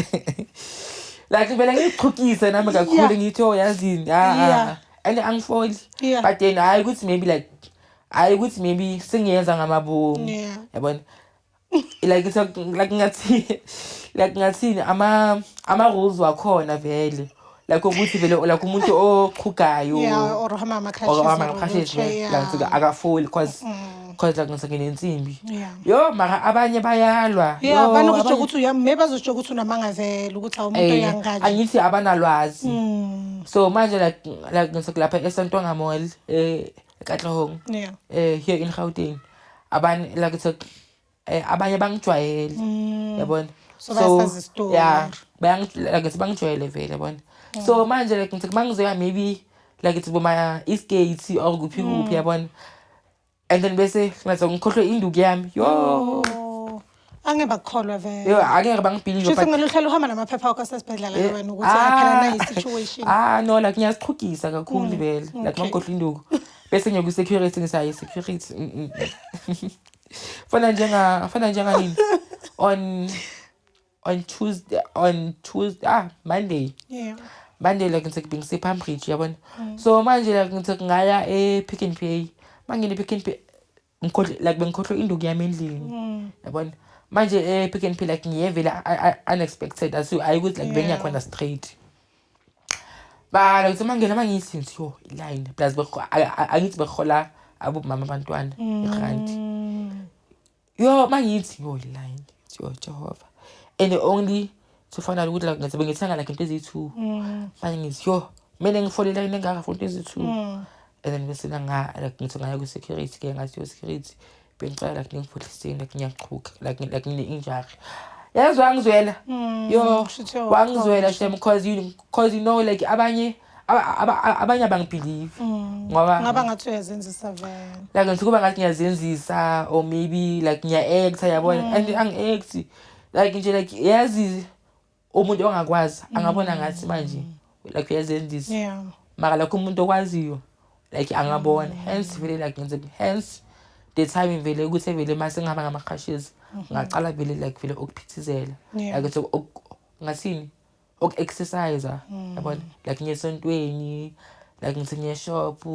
like vele ngiyichukise nami kakhulu, ngithi, "Oh, yazini, ah, ah." And angifoli, but then hayi ukuthi maybe like hayi ukuthi maybe sengiyenza ngamabomu, yabona, like it's like ngathi like ngathini, ama rules wakhona vele Like ukuthi vele like umuntu oqhugayo Yeah, or uhamba ngama-crutches or or ama-crutches, wheelchair, yeah. like akafoli cause like ngisuke nensimbi. Yo, mara abanye bayalwa. Yeah, Yo, banokusho ukuthi maybe bazosho ukuthi unamanga vele ukuthi awumuntu oyanganje. Angithi abanalwazi. So manje like ngisuke lapha eSantwanga Mall, eKatlehong. Here in Gauteng. Abanye like it's abanye bangijwayele. Yabona? So bayasazi isitori. Yeah, like it's bangijwayele vele, yabona. So manje like ngithi mangizoya maybe like it's boma Eastgate or kuphi kuphi, yabona. And then bese ngathi ngikhohlwe induku yami. Yo. Oh. Angeke bakukholwa vele. Yo, angeke bangibelieve. Shuthi But kumele uhlale uhamba namaphepha akho asesibhedlela wena ukuthi phela nayi situation. Ah no, like ngiyasiqhugisa kakhulu vele. Like mangikhohlwe induku. Bese ngiya ku security, ngisayi security. Fana njenga nini? On Tuesday, ah, Monday. Monday like ngithi bengise Palm Ridge, yabona. So manje like ngithi ngaya e Pick n Pay. Mangene Pick n Pay, ngikhohle like bengikhohlwe induku yami endlini. Yabona. Manje e Pick n Pay like ngiye vele unexpected, asu ayikuthi like bengiyakhona straight. Ba like mangena mangithi ngithi yo line plus angithi bekhola abomama abantwana irandi. Yo, mangithi yo line, yo Jehova. And only to find out ukuthi like ngathi bengithenga like into eziyi-2. Manje ngithi yo kumele ngifole line engaka for into eziyi-2. And then bese nga like ngithi ngaya ku-security ke, ngathi yo security, bengicela like ningifundiseni, like ngiyaqhuga like ngine-injury. Yazi wangizwela. Yo, Kushuthi yo, wangizwela shem, cause you know like abanye abangibelieve ngoba Ngaba ngathi uyazenzisa vele. Like ngithi kuba ngathi ngiyazenzisa or maybe like ngiya-acta, yabona, and angi-act like nje like yazi umuntu ongakwazi angabona ngathi manje like uyazenzisa. Mara like umuntu okwaziyo like angabona, hence vele like ngenze, hence the time vele ukuthi vele mase ngihamba ngama-crutches ngaqala vele like vele ukuphithizela. Like so ngathini, uku-exercise, yabona, like ngiye esontweni, like ngithi ngiye shop,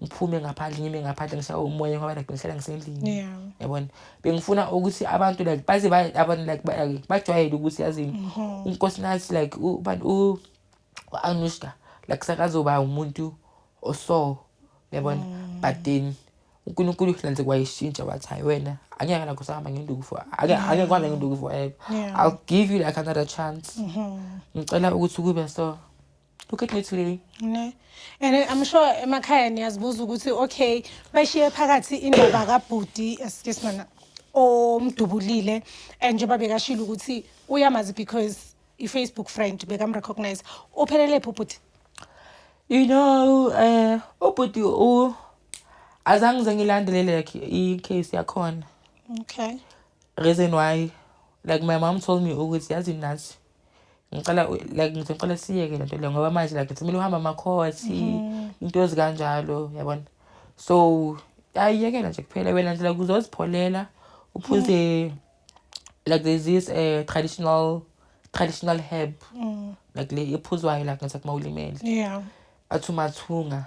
ngiphume ngaphandle, ngime ngaphandle, ngishaye umoya ngoba like bengihlala ngisendlini. Yabona, bengifuna ukuthi abantu like baze yabona like like bajwayele ukuthi yazini uNkosinathi like ubantu u-Anushka like sakazoba umuntu oso, yabona. But then uNkulunkulu hlanze kwayishintsha, wathi hayi wena, angeke nakho usahamba ngenduku for angeke uhambe ngenduku forever. I'll give you like another chance. Ngicela ukuthi kube so. Look at me today. Ne. And I'm sure emakhaya niyazibuza ukuthi okay, bashiye phakathi indaba kaBhudi, excuse me, omdubulile, and njengoba bekashilo ukuthi uyamazi because i-Facebook friend bekam-recognize. Uphelele phi ubhuti? You know, ubhuti u azange ngize ngilandelele like i-case yakhona. Reason why, like my mom told me ukuthi yazi nathi ngicela like ngithi ngicela siyeke lento le ngoba manje like kumele uhambe ama-court, into ezikanjalo, yabona. So ayiyekela nje kuphela wena nje like uzozipholela, uphuze like there's this traditional herb like le ephuzwayo like ngithi mawulimele, athi umathunga.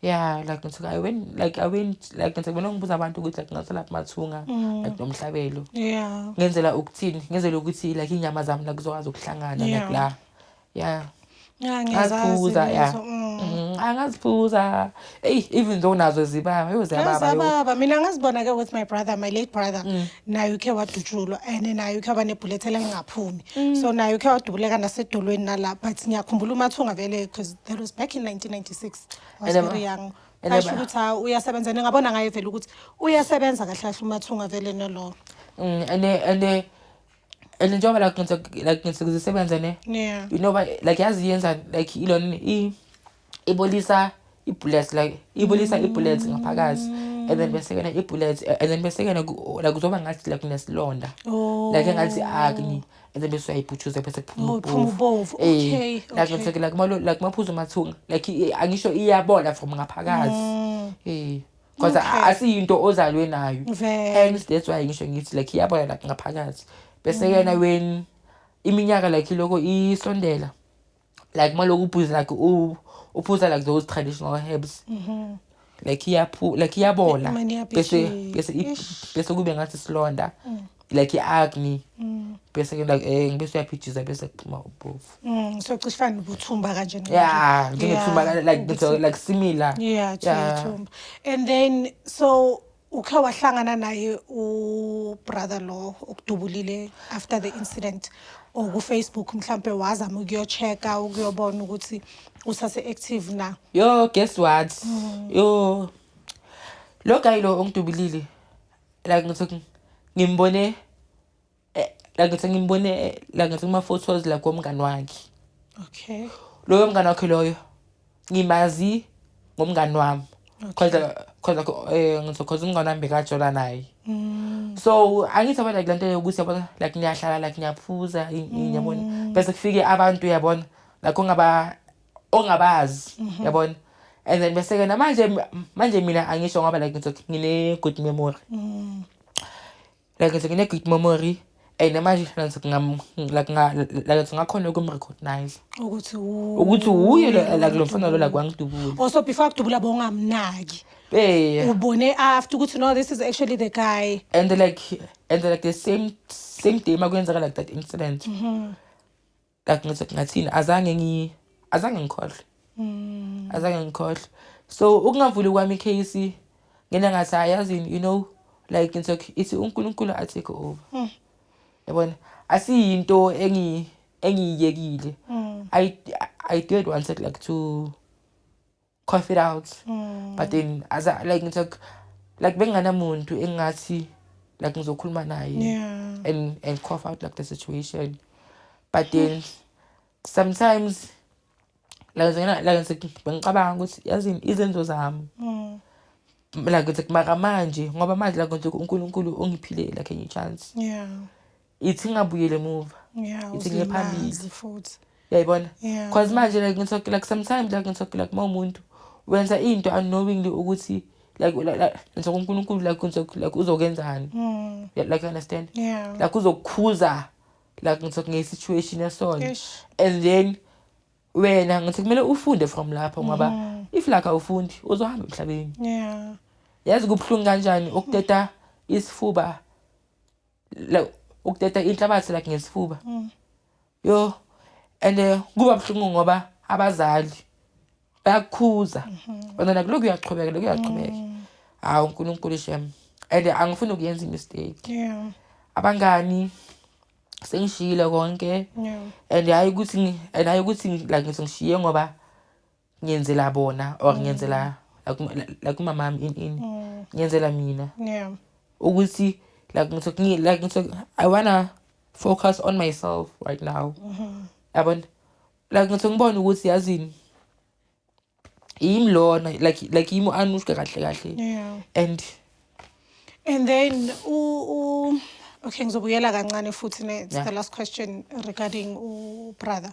Yeah, like ngithi I went like ngithi mina ngibuza abantu ukuthi like ngathola mathunga like nomhlabelo. Ngenzela ukuthini? Ngenzela ukuthi like inyama zami like zizokwazi ukuhlangana like la, yeah. Yeah, ngiyazazi Ngaziphuza, yeah. lezo. Angaziphuza, hey, even though nazo zibaba, yo, ziyababa yo. Ziyababa. Mina ngazibona ke with my brother, my late brother. Naye ukhe wadutshulwa and naye ukhe waba nebullet elingaphumi. So naye ukhe wadubuleka nasedolweni nala, but ngiyakhumbula umathunga vele because that was back in 1996. I was very young. And Basho ukuthi ha uyasebenza, ngabona ngaye vele ukuthi uyasebenza kahle kahle umathunga vele nalo. And njengoba like ngithi like ngithi zisebenza ne, you know but like yazi yenza like ilona ibolisa i-bullet, like ibolisa i-bullet ngaphakathi and then bese kena i-bullet and then bese kena like kuzoba ngathi like kunesilonda. Like engathi acne and then bese uyayibhutshuza bese kuphuma Oh, kuphuma ubovu. Like ngithi like malo like maphuzu mathunga like angisho iyabola from ngaphakathi, because asiyinto ozalwe nayo. Vele. Hence that's why ngisho ngithi like iyabola like ngaphakathi, bese kena when iminyaka like iloko isondela like maloku uphuza like uphuza like those traditional herbs like iyaphu like iyabola. Mane Bese iyabhijika. bese Ish. bese kube ngathi silonda like i-acne. Bese-ke like bese uyaphithiza, bese kuphuma ubovu. So cishe fana nobuthumba kanje nje. Yeah, njengethumba, like like similar. Yeah, to ithumba. And then so ukhe wahlangana naye u-brother lo okudubulile after the incident, or ku-Facebook mhlampe wazama ukuyo-check-a, ukuyobona ukuthi usase-active na? Yo, guess what? Yo, lo guy lo ongidubulile, like ngithi ngimbone like ngithi ngimbone like ngithi kuma-photos like womngani wakhe. Loyo mngani wakhe loyo ngimazi ngomngani wami, cause ngithi cause umngani wami bekajola naye. So angithi yabona, like lento yokuthi yabona, like niyahlala, like niyaphuza, yabona, bese kufike abantu, yabona, like ongabazi, yabona, and then bese-ke namanje manje mina angisho ngoba like ngithi ngine-good memory, like ngithi ngine-good memory, and manje ngithi like ngithi ngakhona ukum-recognize ukuthi ukuthi uye like lo mfana lo like wangidubula. Also before akudubula bowungamnaki? Eh. Ubone after ukuthi no, this is actually the guy? And like the same day makwenzeka like that incident, like ngithi ngathini, azange ngikhohlwe, azange ngikhohlwe. So ukungavuli kwami i-case, ngena ngathi ayazini, like ngithi ithi uNkulunkulu a-take over, yabona, asiyinto engiyekile. I did wanted like to cough it out, but then as I, like ngithi like benganamuntu engathi like ngizokhuluma naye and cough out like the situation. But then sometimes like like bengicabanga ukuthi yazini izenzo zami, like ngithi mara manje, ngoba manje like ngithi uNkulunkulu ungiphile like enye chance, ithi ngingabuyele emuva, ithi ngiye phambili. Uzilimaze futhi. Uyayibona? Yeah. Cause manje like ngithi like sometimes like ngithi like uma umuntu wenza into unknowingly ukuthi like ngithi uNkulunkulu like ngithi like uzokwenzani. Yeah, like you understand? Yeah. Like uzokukhuza like ngithi nge-situation esona, Eish. and then wena ngithi kumele ufunde from lapho, ngoba if like awufundi uzohamba emhlabeni. Yazi kubuhlungu kanjani ukuteta isifuba, like ukuteta inhlabathi like ngesifuba? Yo, and kuba buhlungu ngoba abazali bayakukhuza wena, like lokhu uyaqhubeka, lokhu uyaqhubeka. Hawu, uNkulunkulu shem, and angifuni ukuyenza i-mistake. Abangani sengishiyile konke. And hayi ukuthi like ngithi ngishiye ngoba ngiyenzela bona or ngiyenzela like umama wami ini, ngiyenzela mina ukuthi like ngithi like ngithi I wanna focus on myself right now, yabona, like ngithi ngibone ukuthi yazini yimi lona, like yimi u-Anushka kahle kahle. And And then u okay, ngizobuyela kancane futhi ne, it's the last question regarding u brother,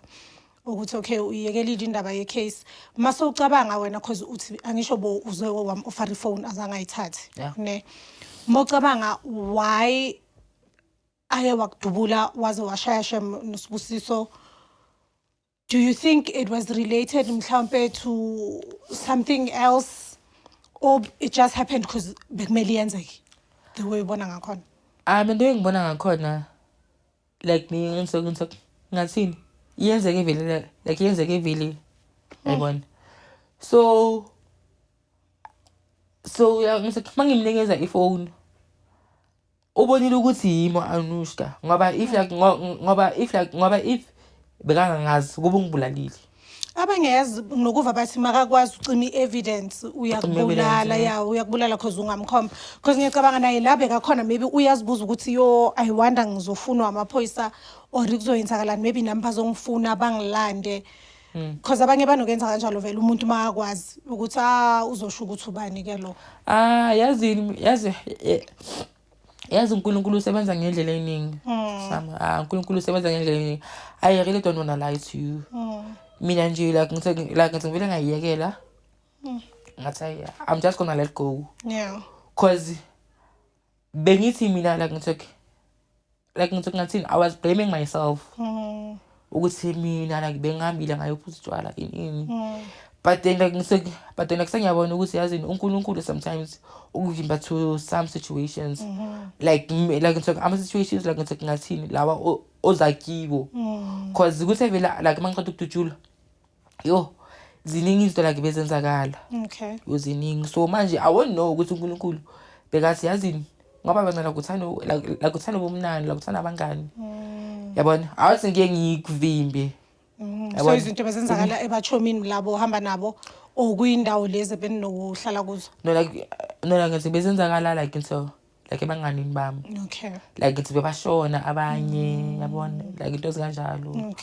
ukuthi okay, uyiyekelile indaba ye case, mase ucabanga wena, cause uthi angisho bo uze wam offer phone azange ayithathe, ne, mocabanga why aye wakudubula waze washaya shem noSibusiso, do you think it was related mhlawumbe to something else, or it just happened because bekumele yenzeke the way ubona ngakhona? Into engibona ngakhona, like mina ngisuke ngathini, iyenzeke vele, like iyenzeke vele, yayibona. So ya, ngithi mangimnikeza ifoni ubonile ukuthi yimi Anushka, ngoba if like ngoba if like ngoba if bekangangazi kube ungibulalile. Abangeyazi nokuva bathi makakwazi ucima i-evidence uyakubulala. Evidence. Ya, uyakubulala cause ungamkhomba, cause ngiyacabanga naye la bekakhona maybe uyazibuza ukuthi yo, I wonder ngizofunwa amaphoyisa or kuzoyenzakalani, maybe nami bazongifuna bangilande, cause abanye banokuyenza kanjalo vele, umuntu makakwazi ukuthi ah, uzosho ukuthi ubani ke lo. Ah, yazini, yazi yazi uNkulunkulu usebenza ngendlela eningi. Sama, ah, uNkulunkulu usebenza ngendlela eningi. I really don't wanna lie to you. Mina nje like ngithi like ngithi ngivele ngayiyekela. Ngathi hayi, I'm just gonna let go. Cause bengithi mina like ngithi ngathini, I was blaming myself ukuthi mina like bengihambile ngayophuza utshwala ini ini. But then like but then like sengiyabona ukuthi yazini uNkulunkulu sometimes ukuvimba to some situations, like like ngithi ama situations like ngithi ngathini lawa oza kiwo, cause kuthe vele like mangiqeda ukudutshulwa, yo, ziningi izinto like bezenzakala. Yo, ziningi. So manje I won't know ukuthi uNkulunkulu bekathi yazini ngoba wena like uthanda like uthanda ubumnandi, like uthanda abangani, yabona, awuthi ngike ngikuvimbe. So Yabona? Izinto bezenzakala ebachomini labo ohamba nabo or kuyindawo lezi ebenokuhlala kuzo? No, like no, like ngithi bezenzakala like into like ebanganini bami. Like ngithi bebashona abanye, yabona, like into ezikanjalo.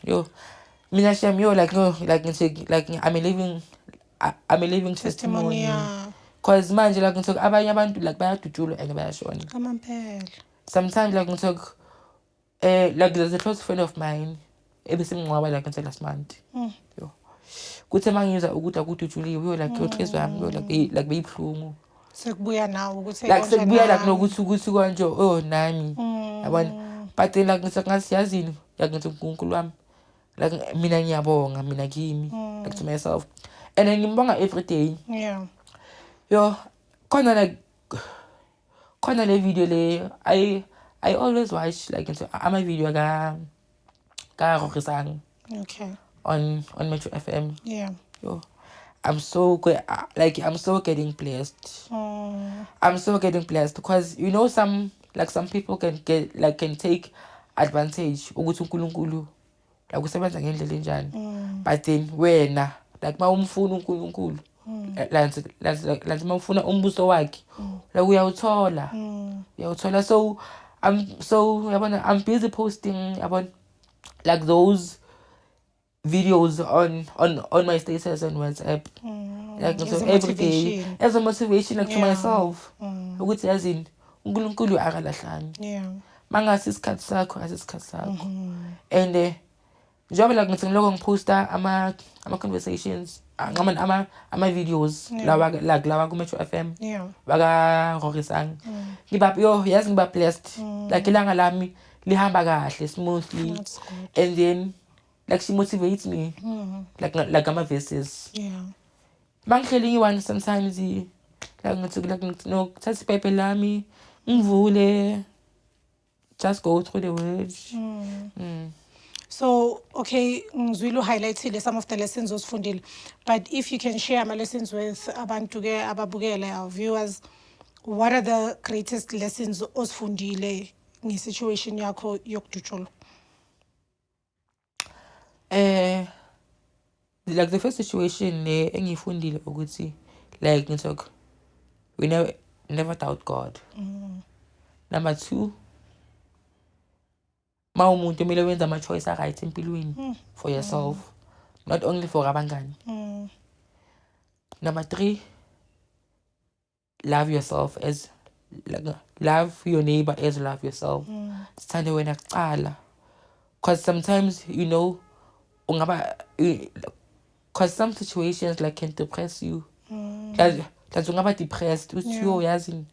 Yo, mina shem, yo, like no, like ngithi like I'm a living testimony. Testimony, cause manje like ngithi abanye abantu like bayadutshulwa and bayashona. Amampela. Sometimes like ngithi like there's a close friend of mine ebesimngcwaba like ngithi last month. Yo, kuthe mangizwa ukuthi akudutshuliwe, yo, like inhliziyo yami, yo, like like beyibuhlungu. Sekubuya nawe ukuthi like konje sekubuya like nami. Nokuthi ukuthi konje, oh, nami, yabona. But then like ngithi ngathi yazini, like ngithi uNkulunkulu wami, like mina ngiyabonga mina kimi, like to myself, and then ngimbonga every day. Yo, khona like khona le video le I always watch, like into ama video ka Rorisang on Metro FM. Yo, I'm so good, like I'm so getting blessed. I'm so getting blessed because you know some like some people can get like can take advantage ukuthi uNkulunkulu like usebenza ngendlela enjani, but then wena like mawumfuna uNkulunkulu, like mawufuna umbuso wakhe, like uyawuthola, uyawuthola. So I'm so, yabona, I'm busy posting, yabona, like those videos on my status on WhatsApp, like As so a every day motivation. As a motivation, like to myself ukuthi yazini uNkulunkulu akalahlani. Mangasi isikhathi sakho, asisikhathi sakho. And njengoba like ngithi ngiloko ngiphosta ama conversations, ama videos lawa like lawa ku Metro FM waka Rorisang, ngiba, yo, yazi ngiba blessed, like ilanga lami lihamba kahle, smoothly. That's good. And then like she motivates me like ama verses. Mangihleli ngiyi-one sometimes, like ngithi like ngithi no, thatha ibhayibheli lami ngivule, just go through the words. So, okay, ngizwile u-highlightile some of the lessons ozifundile. But if you can share ama lessons with abantu ke ababukele, our viewers, what are the greatest lessons ozifundile nge-situation yakho yokudutshulwa? Like the first situation le engiyifundile ukuthi like ngithi we never never doubt God. Number 2, ma umuntu kumele wenze ama-choice a-right empilweni for yourself, not only for abangani. Number 3, love yourself as like, love your neighbor as you love yourself. Sithande wena kuqala, because sometimes you know ungaba, because some situations like can depress you, like ungaba depressed uthi yo, yazi,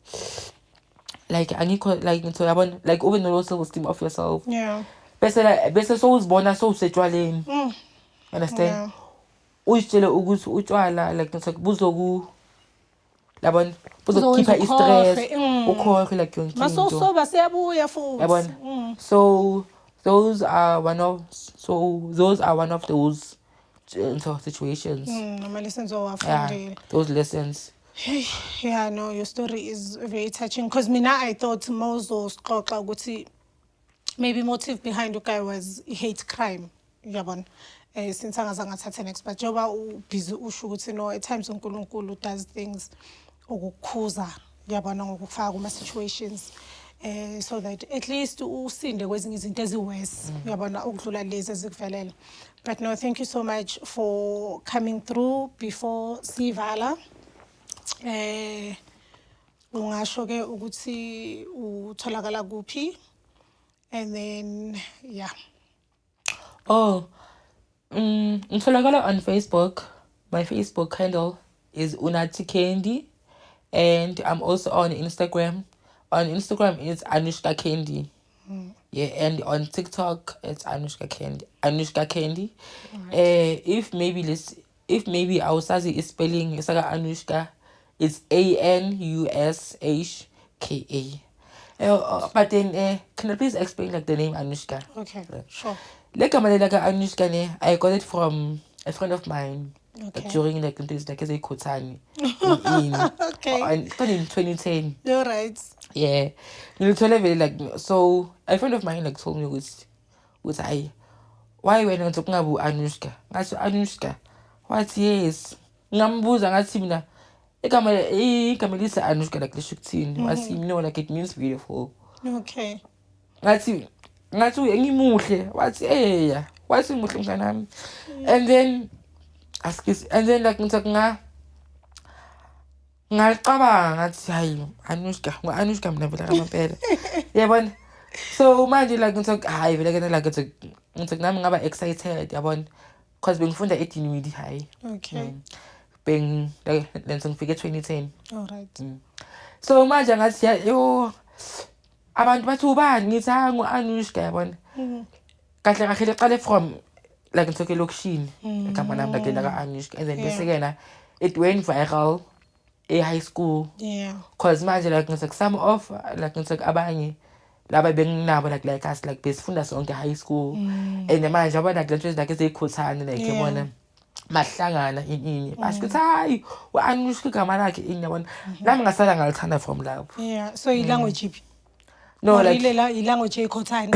like angikho like ngitho, yabona, like ube no low self esteem of yourself, bese bese sowuzibona sowusetshwaleni, understand? Yeah. Uzitshele ukuthi utshwala like ngithi buzoku, yabona, Buzokwenza buzokukhipha i-stress, ukhohlwe. Ukhohlwe like yonke into. Masowusoba siyabuya futhi. Yabona? So those are one of so those are one of those so situations. Ama lessons Yeah, owafundile. Those lessons. Hey, yeah, no, your story is very touching. Because mina, I thought mawuzosixoxa ukuthi maybe motive behind uguy was hate crime. Yabona. Since angazange athathe next, but njengoba ubhizi usho ukuthi no, at times uNkulunkulu does things ukukhuza, yabona, ngokufaka kuma situations so that at least usinde kwezinye izinto ezi-worse, uyabona, ukudlula lezi ezikuvelela. But no, thank you so much for coming through. Before sivala, ungasho ke ukuthi utholakala kuphi, and then yeah. Oh, ngitholakala on Facebook. My Facebook handle is Unathi Candy, and I'm also on Instagram. On Instagram it's Anushka Candy. Yeah, and on TikTok it's Anushka Candy. Anushka Candy. If maybe this If maybe awusazi i-spelling saka Anushka, it's Anushka. But then can you please explain like the name Anushka? Okay, sure. Le gama lela ka Anushka ne, I got it from a friend of mine. Like, during like into like ezeyikhothane in in 2010. All right. Yeah. Ngilithole vele, like, so a friend of mine like told me ukuthi hayi, why wena ngithi kungabe u-Anushka? Ngathi Anushka. Wathi yes. Ngambuza ngathi mina igama lithi Anushka like lisho ukuthini? Wathi no, like it means beautiful. Ngathi ngimuhle. Wathi eya. Wathi muhle mnganami. And then askis and then like ngithi ngacabanga ngathi hayi, Anushka, ngu-Anushka mina vele ngamampela. Yabona? So manje like ngithi hayi vele ke, like ngithi nami ngaba excited, yabona? Because bengifunda eDinwiddie High. Beng like then ngifike 2010. All right. So manje ngathi yo, abantu bathi ubani, ngithi ha, ngu-Anushka, yabona? Kahle kahle liqale from like ngithoke elokishini igama lami like laka Anushka, and then bese kena it went viral e-high school 'cause manje like ngithi some of like ngithi abanye laba benginabo like us, like besifunda sonke high school, and manje yabona like lento like ezeyikhothane like yabona mahlangana ini basho ukuthi hayi, u-Anushka igama lakhe ini, yabona, nami ngasala ngalithanda from lapho. Yeah. So i-language iphi? No, Or like ile la i-language eyikhothane.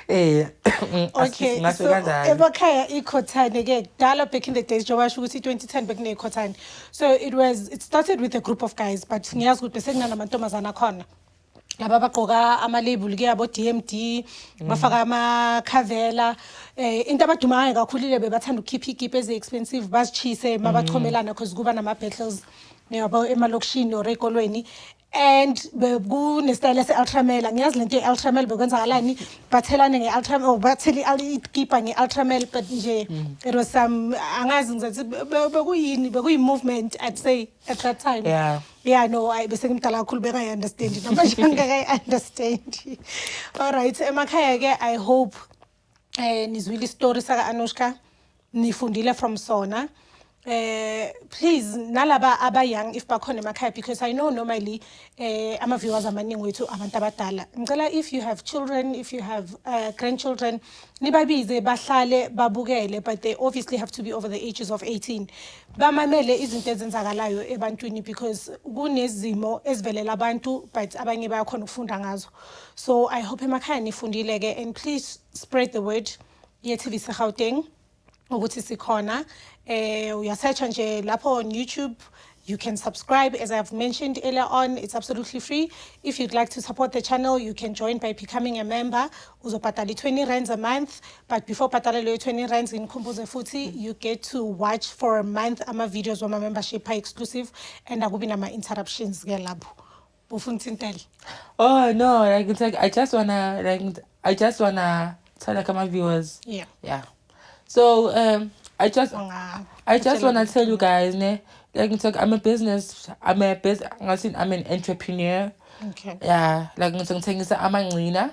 Okay, ngasho so kanjalo. Emakhaya ikhothane ke kudala, back in the days, njengoba basho ukuthi 2010 bekuneyikhothane. So it started with a group of guys, but ngiyazi ukuthi bese kunanamantombazana akhona. Laba abagqoka ama-label ke yabo DMD, bafaka amakhavela, into abaduma ngayo kakhulu ile bebathanda ukukhipha ikipa ezi-expensive bazichise mabachomelana, 'cause kuba nama-battles, yabo, emalokishini or ey'kolweni, and bekunesitayela se-ultramel. Ngiyazi lento ye-ultramel, bekwenzakalani, bathelane nge-ultramel or bathele ikipa nge-ultramel, but nje it was some, angazi ngizathi bekuyini, bekuyi-movement, I'd say, at that time. Yeah, no, ayi, bese ngimdala kakhulu, bengayi-understandi, namanje angakayi-understandi. All right, emakhaya-ke, I hope nizwile isitori saka-Anushka, nifundile from sona. Please, nalaba aba-young, if bakhona emakhaya, because I know normally ama-viewers amaningi wethu abantu abadala, ngicela if you have children, if you have grandchildren, nibabize bahlale babukele, but they obviously have to be over the ages of 18, bamamele izinto ezenzakalayo ebantwini, because kunezimo ezivelela abantu, but abanye bayakhona ukufunda ngazo. So I hope emakhaya nifundile-ke, and please spread the word ye-TVC Gauteng ukuthi sikhona. Uyasearcha nje lapho on YouTube, you can subscribe. As I've mentioned earlier on, it's absolutely free. If you'd like to support the channel, you can join by becoming a member. Uzobhatala i-20 rands a month, but before bhatala leyo 20 rands, nginikhumbuze futhi, you get to watch for a month ama-videos wama-membership are exclusive and akubi nama-interruptions ke lapho. Ufuna ukuthintela? Oh no, like it's like I just wanna tell like my viewers. Yeah. So I just wanna tell you guys, ne, like it's like I'm a business, I'm a business, I'm an entrepreneur. Yeah, like ngithengisa amangcina.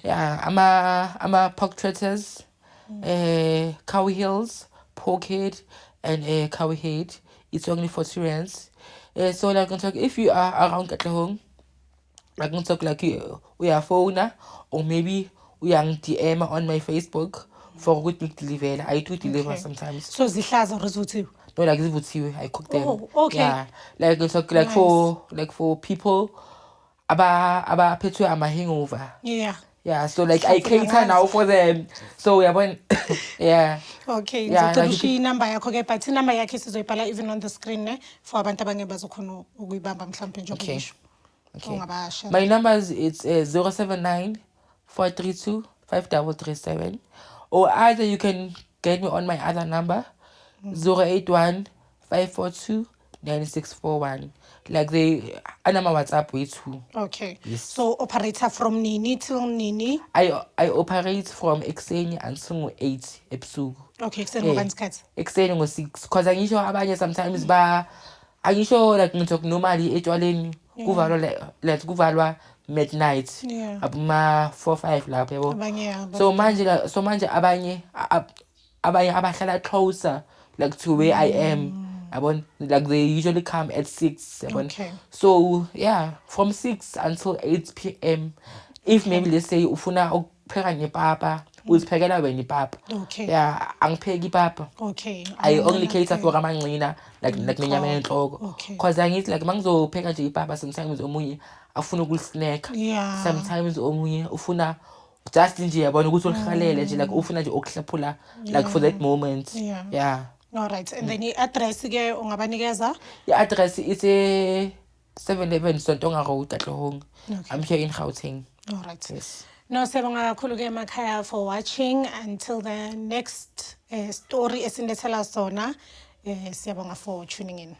Yeah, I'm a pork trotters, cow heels, pork head, and cow head. It's only 40 rands. So like it's like if you are around Katlehong, like it's like you uyafona or maybe uyang DM on my Facebook for ukuthi ngikudeliver. I do deliver sometimes. So zihlaza or zivuthiwe? No, like zivuthiwe. I cook them. Oh, okay. Yeah, like it's like for people abaphethwe ama hangover. Yeah, so like I Hopefully cater now for them. So uyabona, yeah. Okay, Yeah, ngizocela like you ushiye inamba yakho ke, but inamba yakhe sizoyibhala even on the screen, ne, for abantu abangeke bazokhona ukuyibamba mhlawumbe njengoba Okay. ngisho. Okay. Ungabashare. My numbers, it's 079 432 5337, or either you can get me on my other number, 081 542 9641. Like they anama WhatsApp way too. Okay. Yes. So operate-a from nini till nini? I operate from ekuseni until ngo-8 ebusuku. Okay, kuseni Eh. ngobani isikhathi? Ekuseni ngo-6, 'cause angisho abanye sometimes ba angisho like ngithi normally etshwaleni kuvalwa like kuvalwa midnight, abuma 4 5 lapho, yabo. Abanye So manje abanye abanye abahlala closer like to where I am, yabona. Like they usually come at 6, yabona. So yeah, from 6 until 8 p.m. If maybe, let's say, ufuna ukupheka nepapa, uziphekela wena ipapa. Yeah, angipheki ipapa. I only cater for amanqina, like nenyama yenhloko. 'Cause angithi like mangizopheka nje ipapa, sometimes omunye afuna ukulisnacka. Sometimes omunye ufuna just nje, yabona, ukuthi ulihalele nje, like ufuna nje ukuhlaphula like for that moment. Yeah. All right. And then i-address ke ungabanikeza? I-address ise 711 Sontonga Road, Katlehong. I'm here in Gauteng. All right. Yes. No, siyabonga kakhulu ke emakhaya for watching until the next story esinilethela sona. Siyabonga for tuning in.